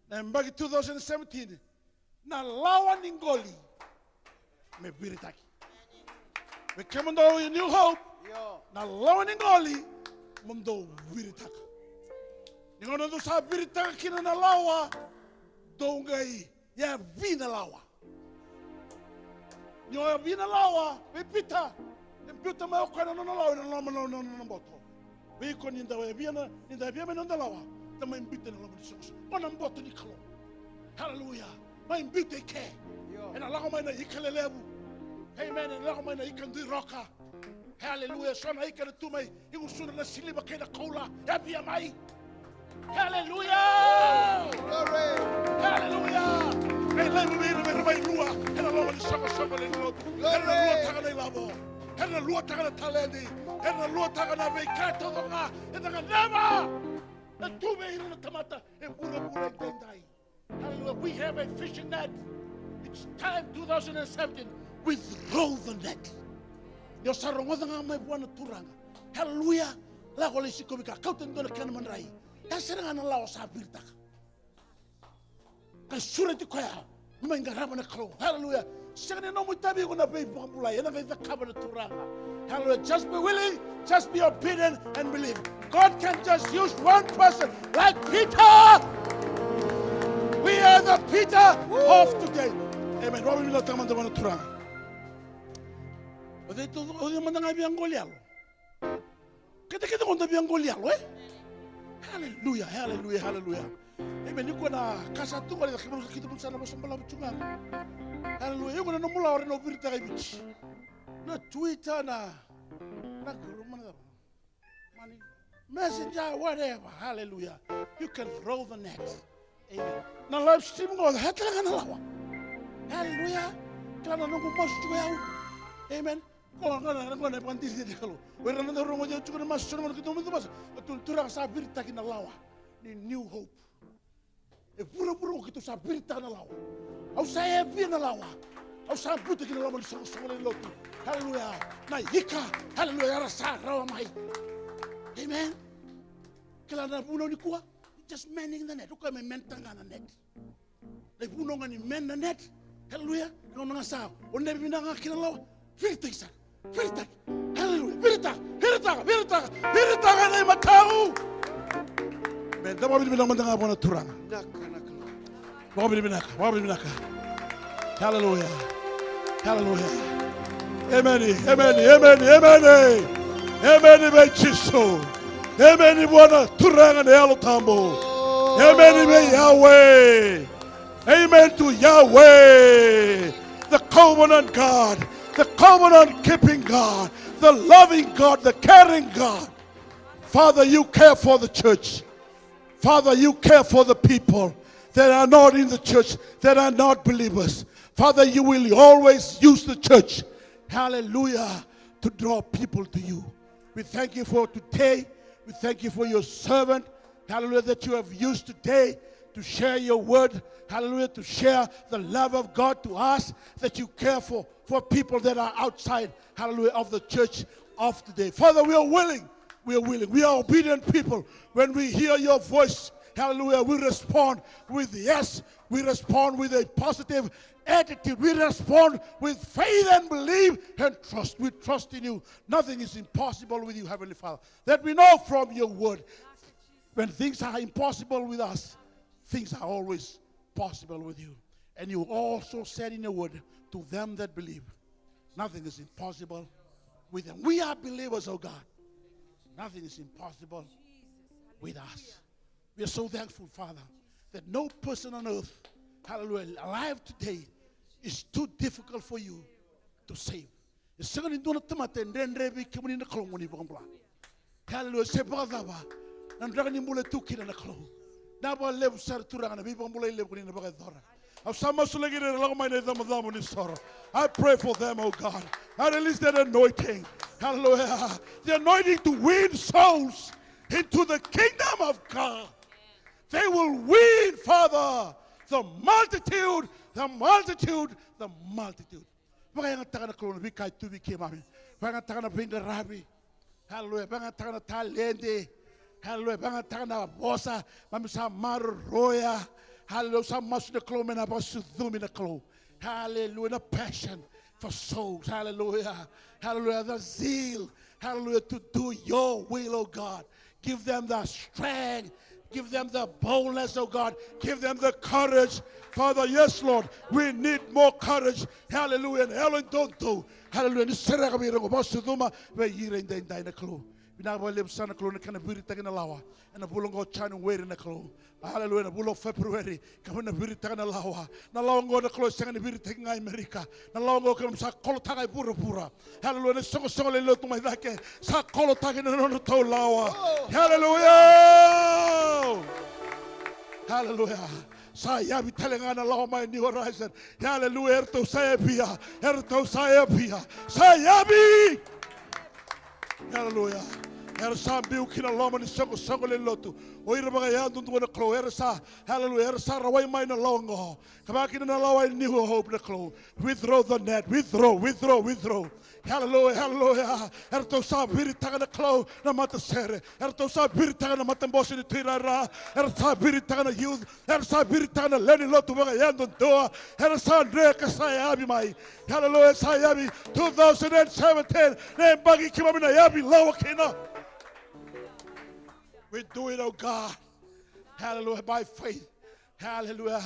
na yabaki two thousand seventeen, na lawa ni qoli me viritaki. Vei kemudou i New Hope, io, na lawa ni qoli mo dou viritaka. Ni gauna dou sa viritaka kina na lawa, dou qai yavi na lawa. Ni o yavi na lawa, vei Pita, e biuta mai o koya na nona lawa ena loma na nona boto. Vei iko ni da yavia na, ni da yavia mai na noda lawa, da mai biuta ena loma ni soqosoqo. O na boto ni Kalou. Haleluya. Mai biuta i ke. Io. Ena lako mai na ika lelevu. Amen. Ena lako mai na ika dui roka. Haleluya. So na ika na tu mai, e gusuna na siliva kei na koula. E via mai. Haleluya. Glory. Haleluya. E laivi vei ira, vei ira mai rua ena loma ni soqosoqo levu ni lotu. Era na luataka na ilavo. Era na luataka na taledi. Era na luataka na veika e taucoko ga. Era na ganeva. Na tu vei ira na tamata e vuravura edaidai. Hallelujah. We have a fishing net. It's time, two thousand seventeen, we throw the net. Ni o sa rogoca ga mai vua na Turaga. Hallelujah. Lako lai sikovi ka, kauta e dua na kena madrai. Ya sara ga na lawa sa viritaka. Ka sureti koya mai qarava na Kalou. Hallelujah. Sega ni nomu itavi iko na veivakabulai, ena qai cakava na Turaga. Hallelujah. Just be willing, just be obedient and believe. God can just use one person like Peter. We are the Peter of today. Amen. Vakavinavinaka mada vua na Turaga. O cei tu, o cei mada ga via qoli yalo? Keda, keda qo da via qoli yalo, e? Haleluya, haleluya, haleluya. Amen. Ni koya na ka sa tu qori, kemudou sa, kemudou sa na vosa balavu tu ga. Haleluya. Iko na nomu lawa o na viritaka i Viti. Na Twitter, na, na group, mana cava? Mani Messenger, whatever. Haleluya. You can throw the net. Amen. Na live stream qo, e tale ga na lawa. Haleluya. Kila na noqu masu tiko yau. Amen. Qo, qo, qo, qo na vakadidike ni Kalou. O ira na noda rogoci au tiko na masu, so na manu keitou mai masu. Keitou, Turaga, sa viritaki na lawa ni New Hope. E vuravura qo keitou sa viritaka na lawa. Au sa yavia na lawa. Au sa biuta ki na loma ni soqosoqo levu ni lotu. Haleluya. Na ika. Haleluya. Era sa rawa mai. Amen. Kila na vunau nikua. Just manning the net. O koya me menitaka ga na net. Na ivunau ga ni man na net. Haleluya. Na gauna ga sa o nevi vinaka ga kina lawa. Viritaki sara. Viritaki. Haleluya. Viritaka. Viritaka. Viritaka. Viritaka na imatau. Me da vakavinavinaka mada ga vua na Turaga. Vinaka, vinaka. Vakavinavinaka. Vakavinavinaka. Haleluya. Haleluya. Emeni, emeni, emeni, emeni. Emeni vei Jisu. Emeni vua na Turaga na Yalo Tabu. Emeni vei Yahweh. Amen to Yahweh. The covenant God. The covenant keeping God. The loving God. The caring God. Father, you care for the church. Father, you care for the people that are not in the church, that are not believers. Father, you will always use the church, hallelujah, to draw people to you. We thank you for today. We thank you for your servant, hallelujah, that you have used today to share your word, hallelujah, to share the love of God to us, that you care for, for people that are outside, hallelujah, of the church of today. Father, we are willing. We are willing. We are obedient people. When we hear your voice, hallelujah, we respond with yes. We respond with a positive attitude. We respond with faith and belief and trust. We trust in you. Nothing is impossible with you, Heavenly Father. That we know from your word. When things are impossible with us, things are always possible with you. And you also said in your word, to them that believe, nothing is impossible with them. We are believers, oh God. Nothing is impossible with us. We are so thankful, Father, that no person on earth, hallelujah, alive today It's too difficult for you to save. E sega ni dua na tamata e dredre vei kemuni na Kalou mo ni vakabula. Haleluya. Se vakacava na draki ni bula e tu kina na Kalou. Na vakalevu sara Turaga na veivakabulai levu ko ni na vakayacora. Au sa masulaki ira era lako mai na icabocabo ni soro. I pray for them, oh God. I release that anointing. Hallelujah. The anointing to win souls into the kingdom of God. They will win, Father. The multitude, the multitude, the multitude. Vakayagataka na Kalou na veika e tu vei keimami. Vakayagataka na veiqaravi. Haleluya. Vakayagataka na taledi. Haleluya. Vakayagataka na vosa. Mami sa maroroya. Haleluya. Sa masu na Kalou me na vakasucumi na Kalou. Haleluya. Na passion for souls. Haleluya. Haleluya. The zeal. Haleluya. To do your will, oh God. Give them the strength. Give them the boldness, oh God. Give them the courage. Father, yes, Lord, we need more courage. Hallelujah. Na yalo e dodonu. Hallelujah. Ni sereka vei ira oqo, vakasucuma vei ira edaidai na Kalou. Vinaka vakalevu sara na Kalou na kena viritaki na lawa ena vula oqo o January na Kalou. Hallelujah. Na vula o February, ka mai na viritaka na lawa. Na lawa oqo na Kalou e sega ni viritaki ga i Amerika. Na lawa oqo keimami sa kolotaka i vuravura. Haleluya. Na isoqosoqo lewe ni lotu mai cake sa kolotaki na nodratou lawa. Haleluya. Haleluya. Sa yavi tale ga na lawa mai New Horizon. Haleluya. Eratou sa yavia. Eratou sa yavia. Sa yavi. Haleluya. Era sa biu ki na loma ni soqosoqo lewe ni lotu. O ira vakayadudua na Kalou. Era sa, haleluya, era sa rawai mai na lawa oqo. Ka vaka kina na lawa i New Hope na Kalou. We throw the net. We throw, we throw, we throw. Haleluya, haleluya. Eratou sa viritaka na Kalou na matasere. Eratou sa viritaka na matabose ni tuirara. Era sa viritaka na youth. Era sa viritaka na lewe ni lotu vakayadudua. Era sa dre ka sa yavi mai. Haleluya, sa yavi. Two thousand and seventeen. Na yabaki keimami na yavi lawa kina. We do it, oh God. Hallelujah, by faith. Hallelujah.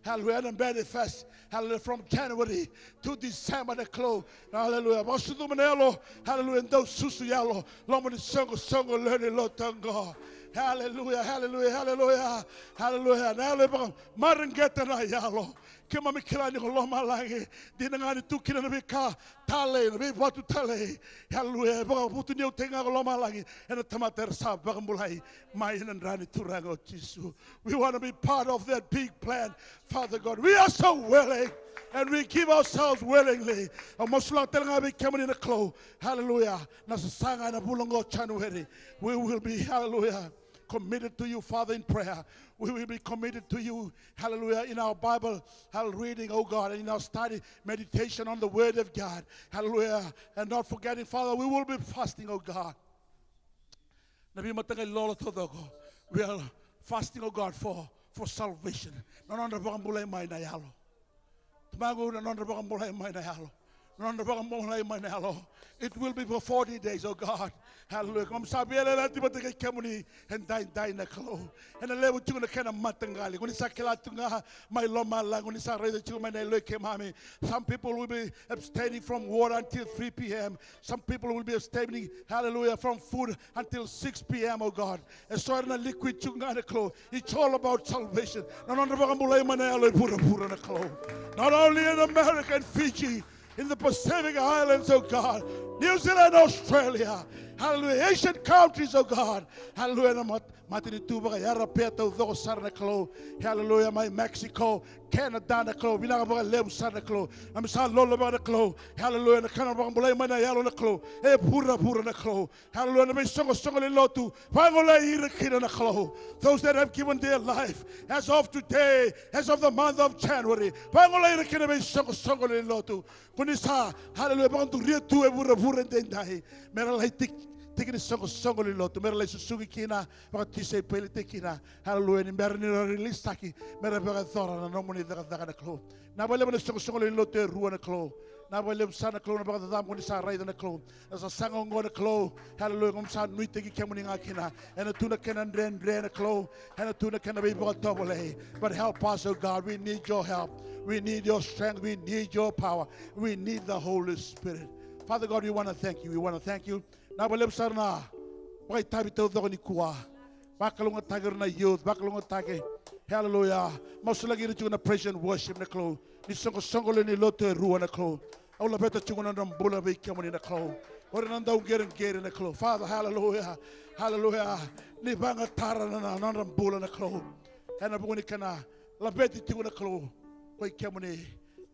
Hallelujah. And manifest. Hallelujah. From January to December na Kalou. Hallelujah. Vakasucuma na yalo. Hallelujah. Dau susu yalo. Loma ni soqosoqo lewe ni lotu oqo. Hallelujah. Hallelujah. Hallelujah. Hallelujah. Na yalo e vakamareqeta na yalo. Keimami kila ni ko lomalagi dina ga ni tu kina na veika talei, na veivatu talei. Hallelujah. E vakavutuniyautaki ga ko lomalagi ena tamata era sa vakabulai mai ena dra ni Turaga o Jisu. We want to be part of that big plan, Father God. We are so willing and we give ourselves willingly. Au masulaka tale ga vei kemuni na Kalou. Hallelujah. Na sasaga ena vula oqo January. We will be, hallelujah, committed to you, Father, in prayer. We will be committed to you, hallelujah, in our Bible, hallelujah, reading, oh God, and in our study, meditation on the Word of God. Hallelujah. And not forgetting, Father, we will be fasting, oh God. Na veimataqali lolo taucoko. We are fasting, oh God, for, for salvation. Na nodra vakabulai mai na yalo. Tamaqu, na nodra vakabulai mai na yalo. Na nodra vakabulai mai na yalo. It will be for forty days, oh God. Hallelujah. Keimami sa veiyalayalati vata kei kemuni edaidai na Kalou. Ena levu tiko na kena mataqali. Ko ni sa kila tu ga mai lomalagi, ko ni sa raica tiko mai na yaloi keimami. Some people will be abstaining from water until three p.m. Some people will be abstaining, hallelujah, from food until six p.m., oh God. E so era na liquid tiko ga na Kalou. It's all about salvation. Na nodra vakabulai mai na yalo e vuravura na Kalou. Not only in America and Fiji, in the Pacific Islands, oh God. New Zealand, Australia. Hallelujah. Asian countries, oh God. Hallelujah. Na mat-, matanitu vakayara pe taucoko sara na Kalou. Hallelujah. Mai Mexico, Canada na Kalou. Vinaka vakalevu sara na Kalou. Keimami sa lolo vaka na Kalou. Hallelujah. Na kena vakabulai mai na yalo na Kalou e vuravura na Kalou. Hallelujah. Na veisoqosoqo lewe ni lotu, vagolei ira kina na Kalou. Those that have given their life as of today, as of the month of January, vagolei ira kina na veisoqosoqo lewe ni lotu. Ko ni sa, hallelujah, vakaduria tu e vuravura edaidai. Mera lai tik-, tiki ni soqosoqo lewe ni lotu, mera lai susugi kina, vakatisaipeli tiko kina. Hallelujah. Ni bera ni ra release taki, mera vakayacora na nomuni cakacaka na Kalou. Na vakalevu na soqosoqo lewe ni lotu e rua na Kalou. Na vakalevu sara na Kalou na vakacacabo ni sa raica na Kalou. Na sasaga oqo na Kalou. Hallelujah. Keimami sa nuitaki kemuni ga kina. Ena tu na kena dredre na Kalou. Ena tu na kena veivakatovolei. But help us, oh God. We need your help. We need your strength. We need your power. We need the Holy Spirit. Father God, we wanna thank you. We wanna thank you. Na vakalevu sara na vakaitavi taucoko nikua. Vakalougatataki ira na youth, vakalougatataki Hallelujah. Masulaki ira tiko na praise and worship na Kalou. Ni soqosoqo lewe ni lotu e rua na Kalou. Au laveta tiko na nodra bula vei kemuni na Kalou. O ira na dauqereqere na Kalou. Father, hallelujah. Hallelujah. Ni vaqara na, na, na nodra bula na Kalou. Ena vuku ni kena laveti tiko na Kalou. Koi kemuni.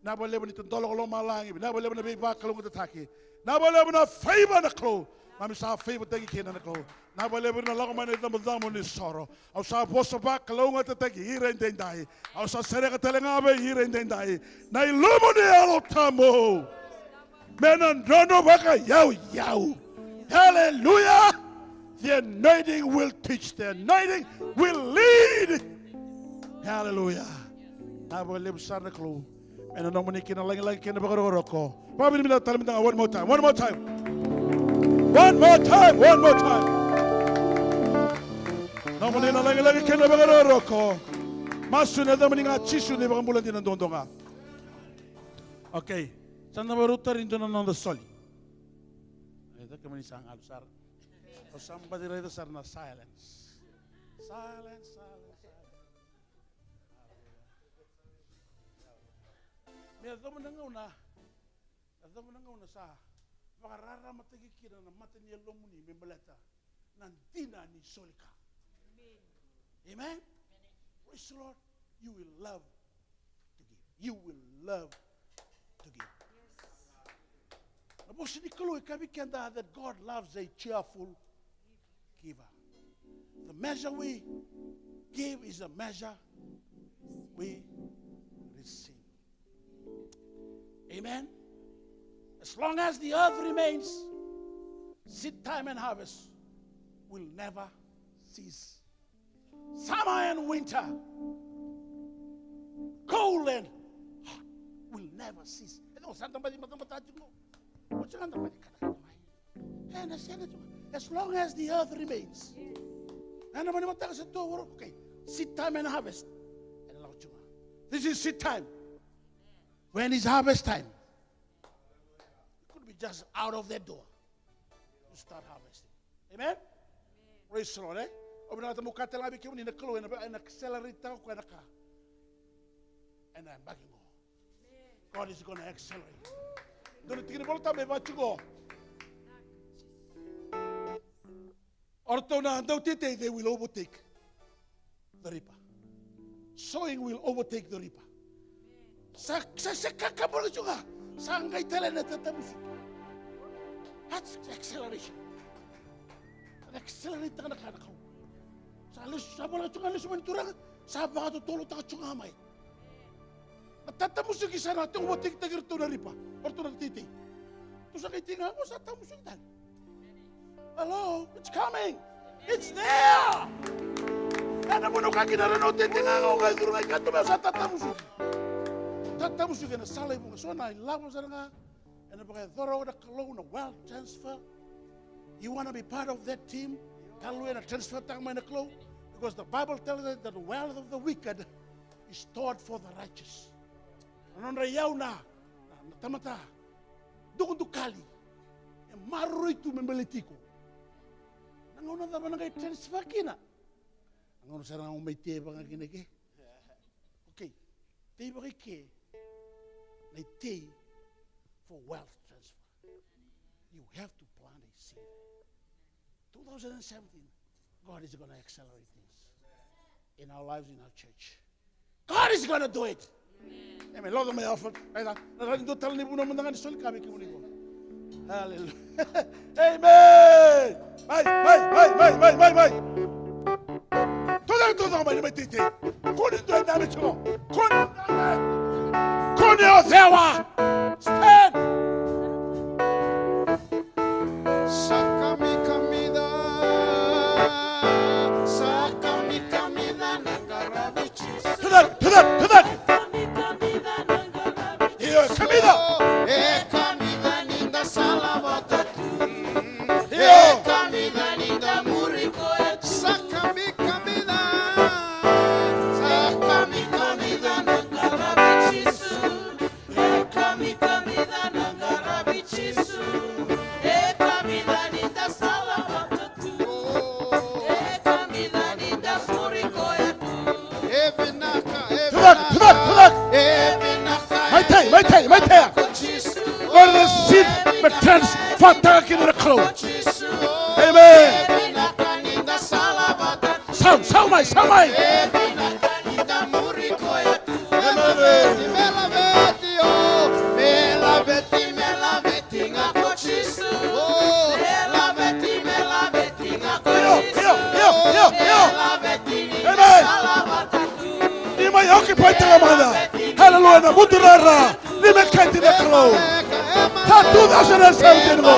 Vinaka vakalevu ni tadoloko lomalagi. Vinaka vakalevu na veivakalougatataki. Vinaka vakalevu na favor na Kalou. Mami sa favor taki kina na Kalou. Vinaka vakalevu na lako mai na icabocabo ni soro. Au sa vosa vakalougatataki ira edaidai. Au sa sereka tale ga vei ira edaidai na ilumu ni Yalo Tabu. Me na drodro vakayauyau. Hallelujah. The anointing will teach. The anointing will lead. Hallelujah. Vinaka vakalevu sara na Kalou. Ena nomuni kina lagilagi kei na vakarokoroko. Vakavinavinaka tale mada ga, one more time, one more time. One more time, one more time. Nomuni na lagilagi kei na vakarokoroko. Masu ena yacamuni ga Jisu na iVakabula dina duadua ga. Okay. Sa da vakarau tauri dua na noda soli. E, kemuni sa galu sara. Au sa baci raica sara na silence. Silence, silence, silence. Me yacova na gauna, yacova na gauna sa vakararamataki kina na mata ni yalomuni me baleta na dina ni soli ka. Amen. Praise the Lord. You will love to give. You will love to give. Na vosa ni Kalou e kaya vei keda that God loves a cheerful giver. The measure we give is the measure we receive. Amen. As long as the earth remains, seed time and harvest will never cease. Summer and winter, cold and hot will never cease. E dau sa da baci matamata tiko. Oti ga da baci kana kana mai. E na sega tiko. As long as the earth remains. E na mani mataka sa tu voro. Okay. Seed time and harvest. E na lako tiko. This is seed time. When is harvest time? It could be just out of that door. You start harvesting. Amen? Praise the Lord, eh? Au vinakata meu kaya tale ga vei kemuni na Kalou ena, ena accelerate taka o koya na ka. Ena yabaki qo. God is gonna accelerate. Dua na tikina ni Vola Tabu e vaka tiko. O ratou na dauteitei, they will overtake the reaper. Sowing will overtake the reaper. Sa, sa, sa kakabula tiko ga. Sa qai tale na tatamusuki. That's acceleration. An accelerator na ka na kau. Sa lesu, sa vola tiko ga lesu mai na turaga. Sa vakatotolotaka tiko ga mai. Na tatamusuki sa na tiko, vakatikitaki iratou na reaper. O ratou na teitei. Tou sa qai tiko ga, o sa tamusuki tale. Hello, it's coming. It's there. Ena vuna ka kina rau na teitei ga, o qai curu ga i katu me sa tatamusuki. Tatamusuki ena sala i vuqa. So na ilavo sara ga. Ena vakayacora na Kalou na wealth transfer. You wanna be part of that team? Kalou ena transfer taka mai na Kalou. Because the Bible tells us that the wealth of the wicked is stored for the righteous. Na nodra iyau na, na, na tamata dukadukali e maroroi tu me baleti iko. Na gauna cava na qai transfer kina? Na gauna sara ga o mai tei vaka kina ke. Okay, tei vaka i ke na itei for wealth transfer. You have to plant a seed. Two thousand seventeen, God is gonna accelerate things in our lives, in our church. God is gonna do it. Amen. Loca mai offering. Raica, na raica dua tale ni vuna mada ga ni soli ka vei kemuni qo. Hallelujah. Amen. Mai, mai, mai. Tucake, tucake mai, ni mai teitei. Kua ni dua e dabe tiko. Kua ni dua e dabe. Kua ni o cewa. Stand. Sa kamikamica, sa kamikamica na qaravi Jisu. Tucake, tucake, tucake. Io, e kamica. E kamica ni da sala vata tu. Io. E kamica ni da muri koya tu. Sa kamikamica. Sa kamikamica na qaravi Jisu. E ka Vakataka kina na Kalou. Amen. Sau, sau mai, sau mai. Io, io, io, io. Amen. Ni mai occupy taka mada. Hallelujah, na mutu rara. Ni me kati na Kalou. Sa two thousand and seventeen qo.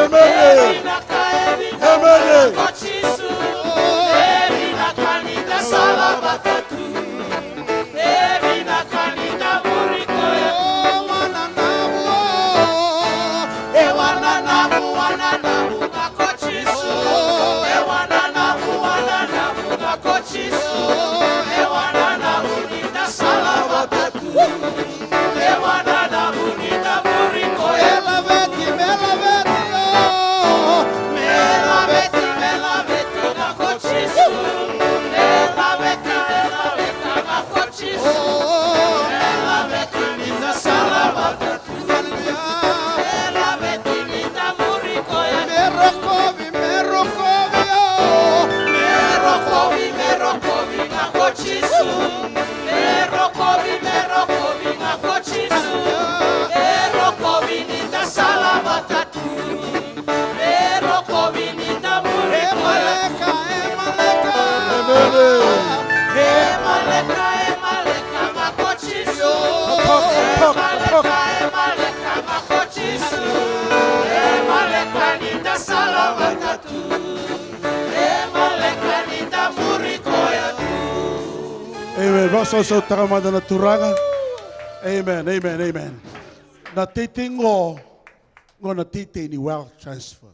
Amen. Amen. Amen. Amen. Vakasausautaka mada na Turaga. Amen, amen, amen. Na teitei qo, qo na teitei ni wealth transfer.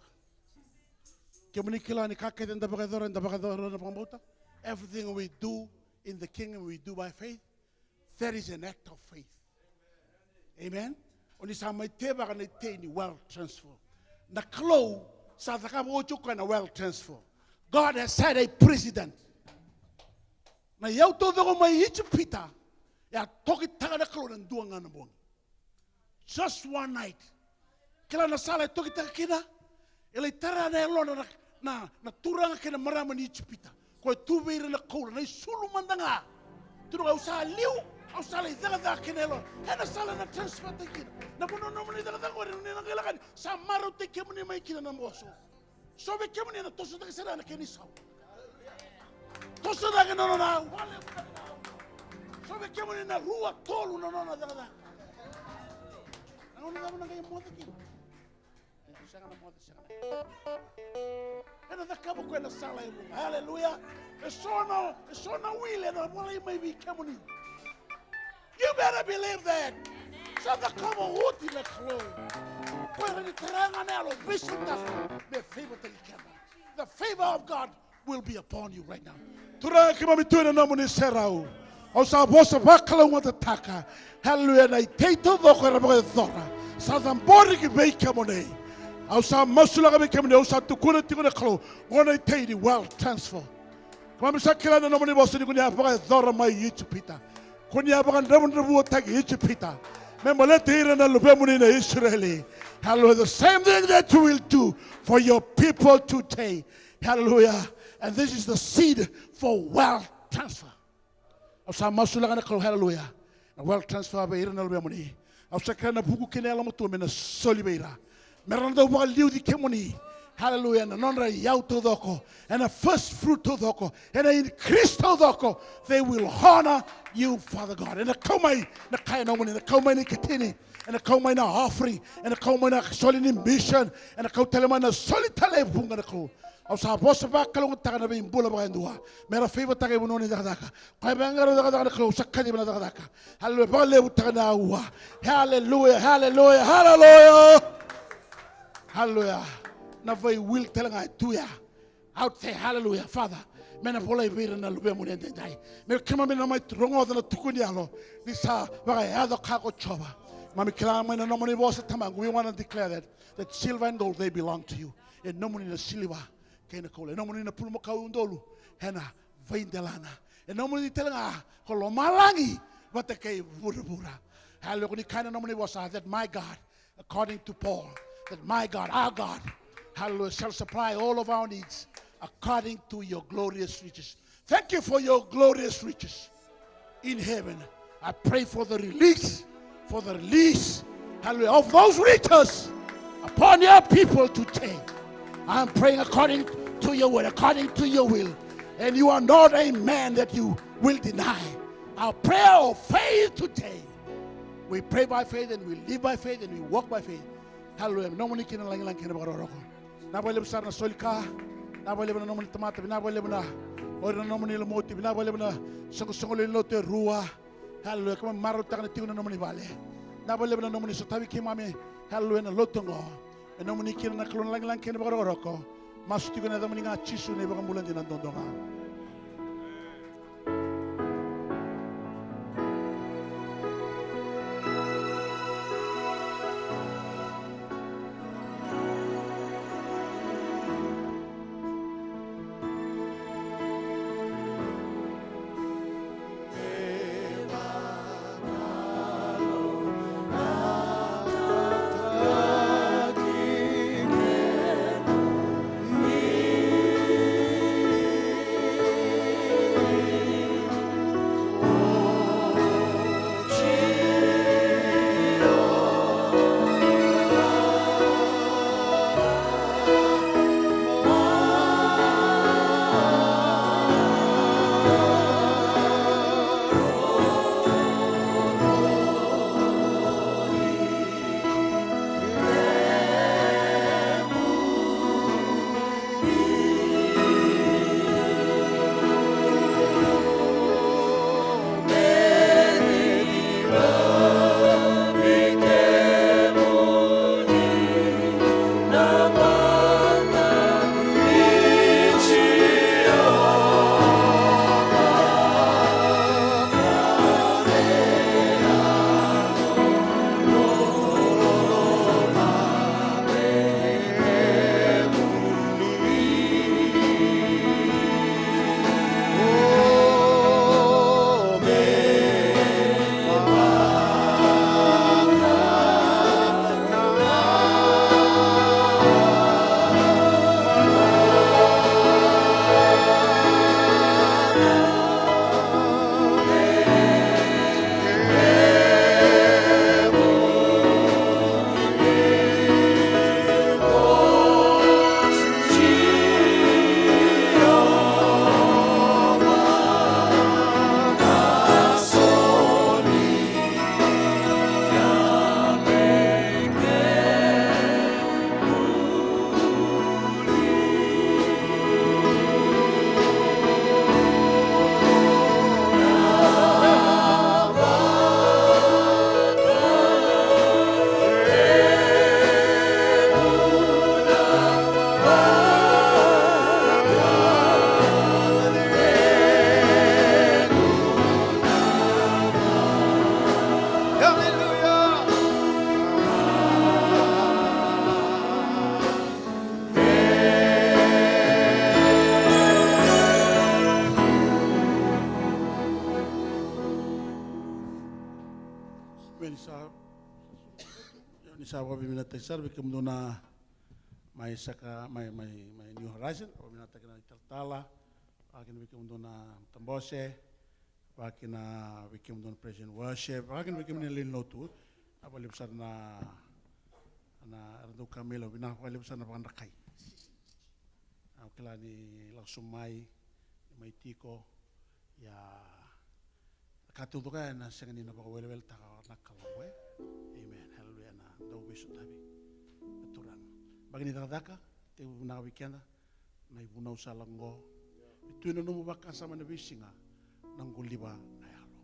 Kemuni kila ni ka kece eda vakayacora, eda vakayacora na vakabauta. Everything we do in the kingdom, we do by faith. That is an act of faith. Amen. O ni sa mai tevaka na itei ni wealth transfer. Na Kalou sa cakava oti o koya na wealth transfer. God has set a precedent. Na iyau taucoko mai Ijipita, e a tokitaka na Kalou na dua ga na bogi. Just one night. Kila na sala e tokitaka kina, e lai tara na yalona na, na, na turaga kei na marama ni Ijipita. Ko e tu vei ira na koula, na isulu mada ga. Turaga, au sa liu, au sa lai cakacaka kei na yalona. E na sala na transfer taki kina. Na vanua nomuni cakacaka qori, ni na qai lako yani, sa marautaki kemuni mai kina na boso. So vei kemuni na tosotaki sara na kena isau. Tosotaki na nona au. So vei kemuni na rua, tolu na nona cakacaka. Na gauna cava na qai moce kina? Sega na moce, sega na. Ena cakava o koya na sala e vuqa. Hallelujah. E so na, e so na wili ena volai mai vei kemuni. You better believe that. Sa cakava oti na Kalou. Koya rawa ni tara ga na yalo, veisautaka me favour-taki keda. The favour of God will be upon you right now. Turaga, keimami tu ena nomuni serau. Au sa vosa vakalougatataka. Hallelujah, na itei taucoko era vakayacora. Sa cabori ki vei kemuni. Au sa masulaka vei kemuni, au sa tukuna tiko na Kalou, qo na itei ni wealth transfer. Keimami sa kila na nomuni vosa ni ko ni a vakayacora mai Ijipita. Ko ni a vakadravudravutaki Ijipita me baleti ira na luvemuni na Isireli. Hallelujah. The same thing that you will do for your people today. Hallelujah. And this is the seed for wealth transfer. Au sa masulaka na Kalou, hallelujah, na wealth transfer vei ira na luvemuni. Au sa kila na vuku kei na yalomatua me na soli vei ira, me ra na dau vakaliuci kemuni. Hallelujah. Na nodra iyau taucoko, ena first fruit taucoko, ena increase taucoko. They will honor you, Father God. Ena kau mai na ka e nomuni, ena kau mai na ikatini, ena kau mai na offering, ena kau mai na soli ni mission, ena kau tale mai na soli tale e vuqa na Kalou. Au sa vosa vakalougatataka na veibula vakayadua me ra favour-taka e vanua ni cakacaka. Koya vaqara cakacaka na Kalou, sa kaciva na cakacaka. Hallelujah. Vakalevutaka na aua. Hallelujah, hallelujah, hallelujah. Hallelujah. Na vei will tale ga e tu ya out there. Hallelujah. Father, me na volai vei ira na luvemuni edaidai. Me keimami na mai rogoca na tukuni yalo ni sa vakayaco ka ko Jiova. Keimami kila mai na nomuni vosa, Tamaqu. We want to declare that, that silver and gold, they belong to you. E nomuni na siliva kei na koula. E nomuni na pulumakau udolu ena veidelana. E nomuni tale ga ko lomalagi vata kei vuravura. Hallelujah. Ko ni kaya na nomuni vosa that my God, according to Paul, that my God, our God, hallelujah, shall supply all of our needs according to your glorious riches. Thank you for your glorious riches in heaven. I pray for the release, for the release, hallelujah, of those riches upon your people today. I'm praying according to your word, according to your will. And you are not a man that you will deny our prayer of faith today. We pray by faith and we live by faith and we walk by faith. Hallelujah. Nomuni kina na lagilagi kei na vakarokoroko. Vinaka vakalevu sara na soli ka. Vinaka vakalevu na nomuni tamata. Vinaka vakalevu na o ira na nomuni lumuti. Vinaka vakalevu na soqosoqo lewe ni lotu e rua. Hallelujah. Keimami marautaka na tiko na nomuni vale. Vinaka vakalevu na nomuni sotavi keimami. Hallelujah. Na lotu oqo. E nomuni kina na Kalou na lagilagi kei na vakarokoroko. Masu tiko ena yacamuni ga Jisu na iVakabula dina duadua ga. Ni sa vakavinavinakataki sara vei kemudou na mai saka, mai, mai, mai New Horizon, vakavinavinakataki na italatala, vakakina vei kemudou na matabose, vakakina vei kemudou na praise and worship, vakakina vei kemudou na lewe ni lotu. Vinaka vakalevu sara na, na era dau ka mai Lau, vinaka vakalevu sara na vakadrakai. Au kila ni lako sobu mai, ni mai tiko, ia na ka taucoko ya ena sega ni na vakaweleweletaka na Kalou, e? Amen. Hallelujah. Na dau veisotavi na Turaga. Baki ni cakacaka, tekivu vinaka vei keda na ivunau sa lako qo. Me tu ena nomu vakasama ena veisiga, na qoliva na yalo.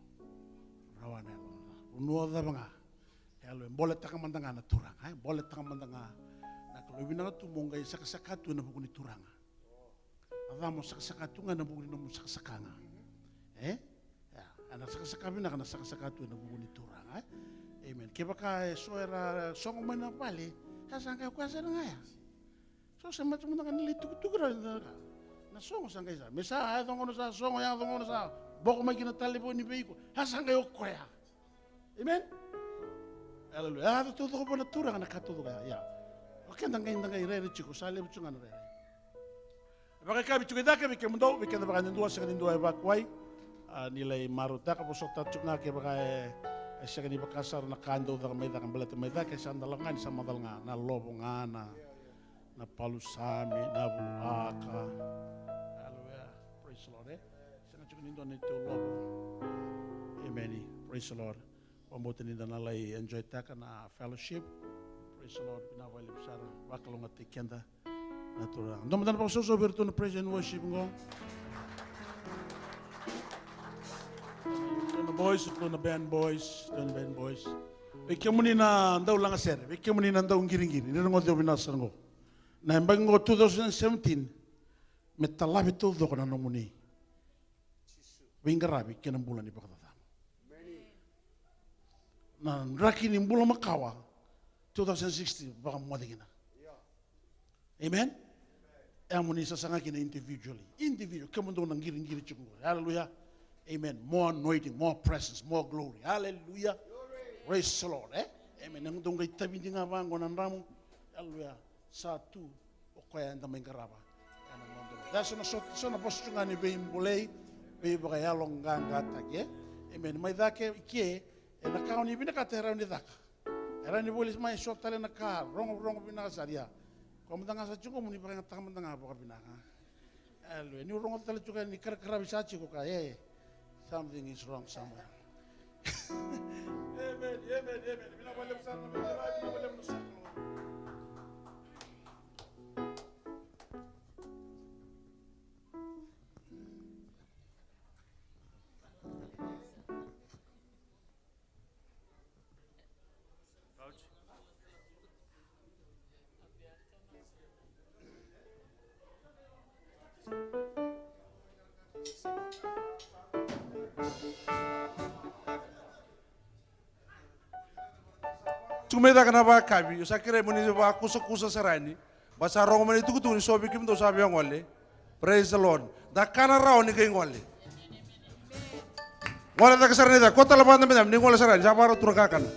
Rawa na yalo. Vanua cava ga. Yalo, e boletaka mada ga na Turaga, e boletaka mada ga na Kalou. Vinaka tu mo qai sakasaka tu ena vuku ni Turaga. A ca mo sakasaka tu ga ena vuku ni nomu sakasaka ga. E? Ia, ena sakasaka vinaka na sakasaka tu ena vuku ni Turaga, e? Amen. Kevaka e so era sogo mai na vale, sa sa qai o koya sara ga ya. So se mata mada ga ni lai tukutuku ra na sogo sa qai sa. Me sa yaco gona sa sogo, yaco gona sa boko mai kina talevoni vei iko. Sa sa qai o koya. Amen. Hallelujah. A, taucoko vua na Turaga na ka taucoko ya. Ia. O keda qai da qai rere tiko, sa levu tiko ga na rere. Vakayakavi tiko i cake vei kemudou, vei keda vakayadudua, sega ni dua e vakuai. A, ni lai marautaka, vosota tiko ga kevaka e, e sega ni vaka sara na ka dau caka mai cake, baleta mai cake, sa da lako ga ni sa macala ga, na lovo ga, na, na palusami, na vuaka. Hallelujah. Praise the Lord, e? Sega tiko ni dua na neitou lovo. Amen. Praise the Lord. Vakabauta ni da na lai enjoy taka na fellowship. Praise the Lord. Vinaka vakalevu sara. Vakalougatataki keda na Turaga. Dua mada na vakasausau vei iratou na praise and worship qo. Ratou na boys, ratou na band boys, ratou na band boys. Vei kemuni na dau lagasere, vei kemuni na dau qiriqiri, ni rogoci au vinaka sara qo. Na yabaki qo two thousand seventeen, me talavi taucoko na nomuni veiqaravi kei na bula ni vakacacabo. Na draki ni bula makawa, two thousand sixteen, vakamoce kina. Amen? E, mo ni sasaga kina individually. Individual, kemudou na qiriqiri tiko qori. Hallelujah. Amen. More anointing, more presence, more glory. Hallelujah. Praise the Lord, e? Amen. Dou qai tavidi ga vaqo na dramu. Hallelujah. Sa tu o koya eda mai qarava ena noda. That's so na, so, so na vosa tu ga ni veibolei, veivakayaloqaqataki, e? Amen. Mai cake i ke, ena ka o ni vinakata e rawa ni caka. E rawa ni voli mai so tale na ka, rogorogo vinaka sara, ia. Koya mada ga sa tiko qo mo ni vakayagataka mada ga vakavinaka. Hallelujah. Niu rogoca tale tiko ni karakaravi sa tiko ka, e, something is wrong somewhere. Amen, amen, amen. Vinaka vakalevu sara na veiqaravi, vinaka vakalevu na soko. Tiko mai cake na vakayakavi, au sa kerei mo ni vakusakusa sara yani. Ba sa rogo mai na itukutuku ni so vei kemudou sa via gole. Praise the Lord. Da kana rawa ni qai gole. Gole cake sara ni cake. Ko tale vata me ni gole sara yani. Sa vakarau tu na kakana.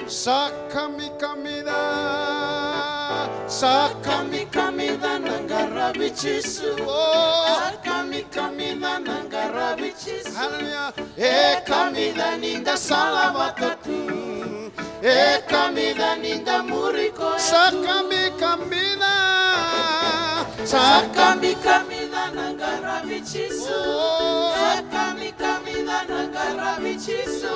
Sa kamikamica, sa kamikamica na qaravi Jisu. Sa kamikamica na qaravi Jisu. Hallelujah. E kamica ni da sala vata tu. E kamica ni da muri koya. Sa kamikamica. Sa kamikamica na qaravi Jisu. Sa kamikamica na qaravi Jisu.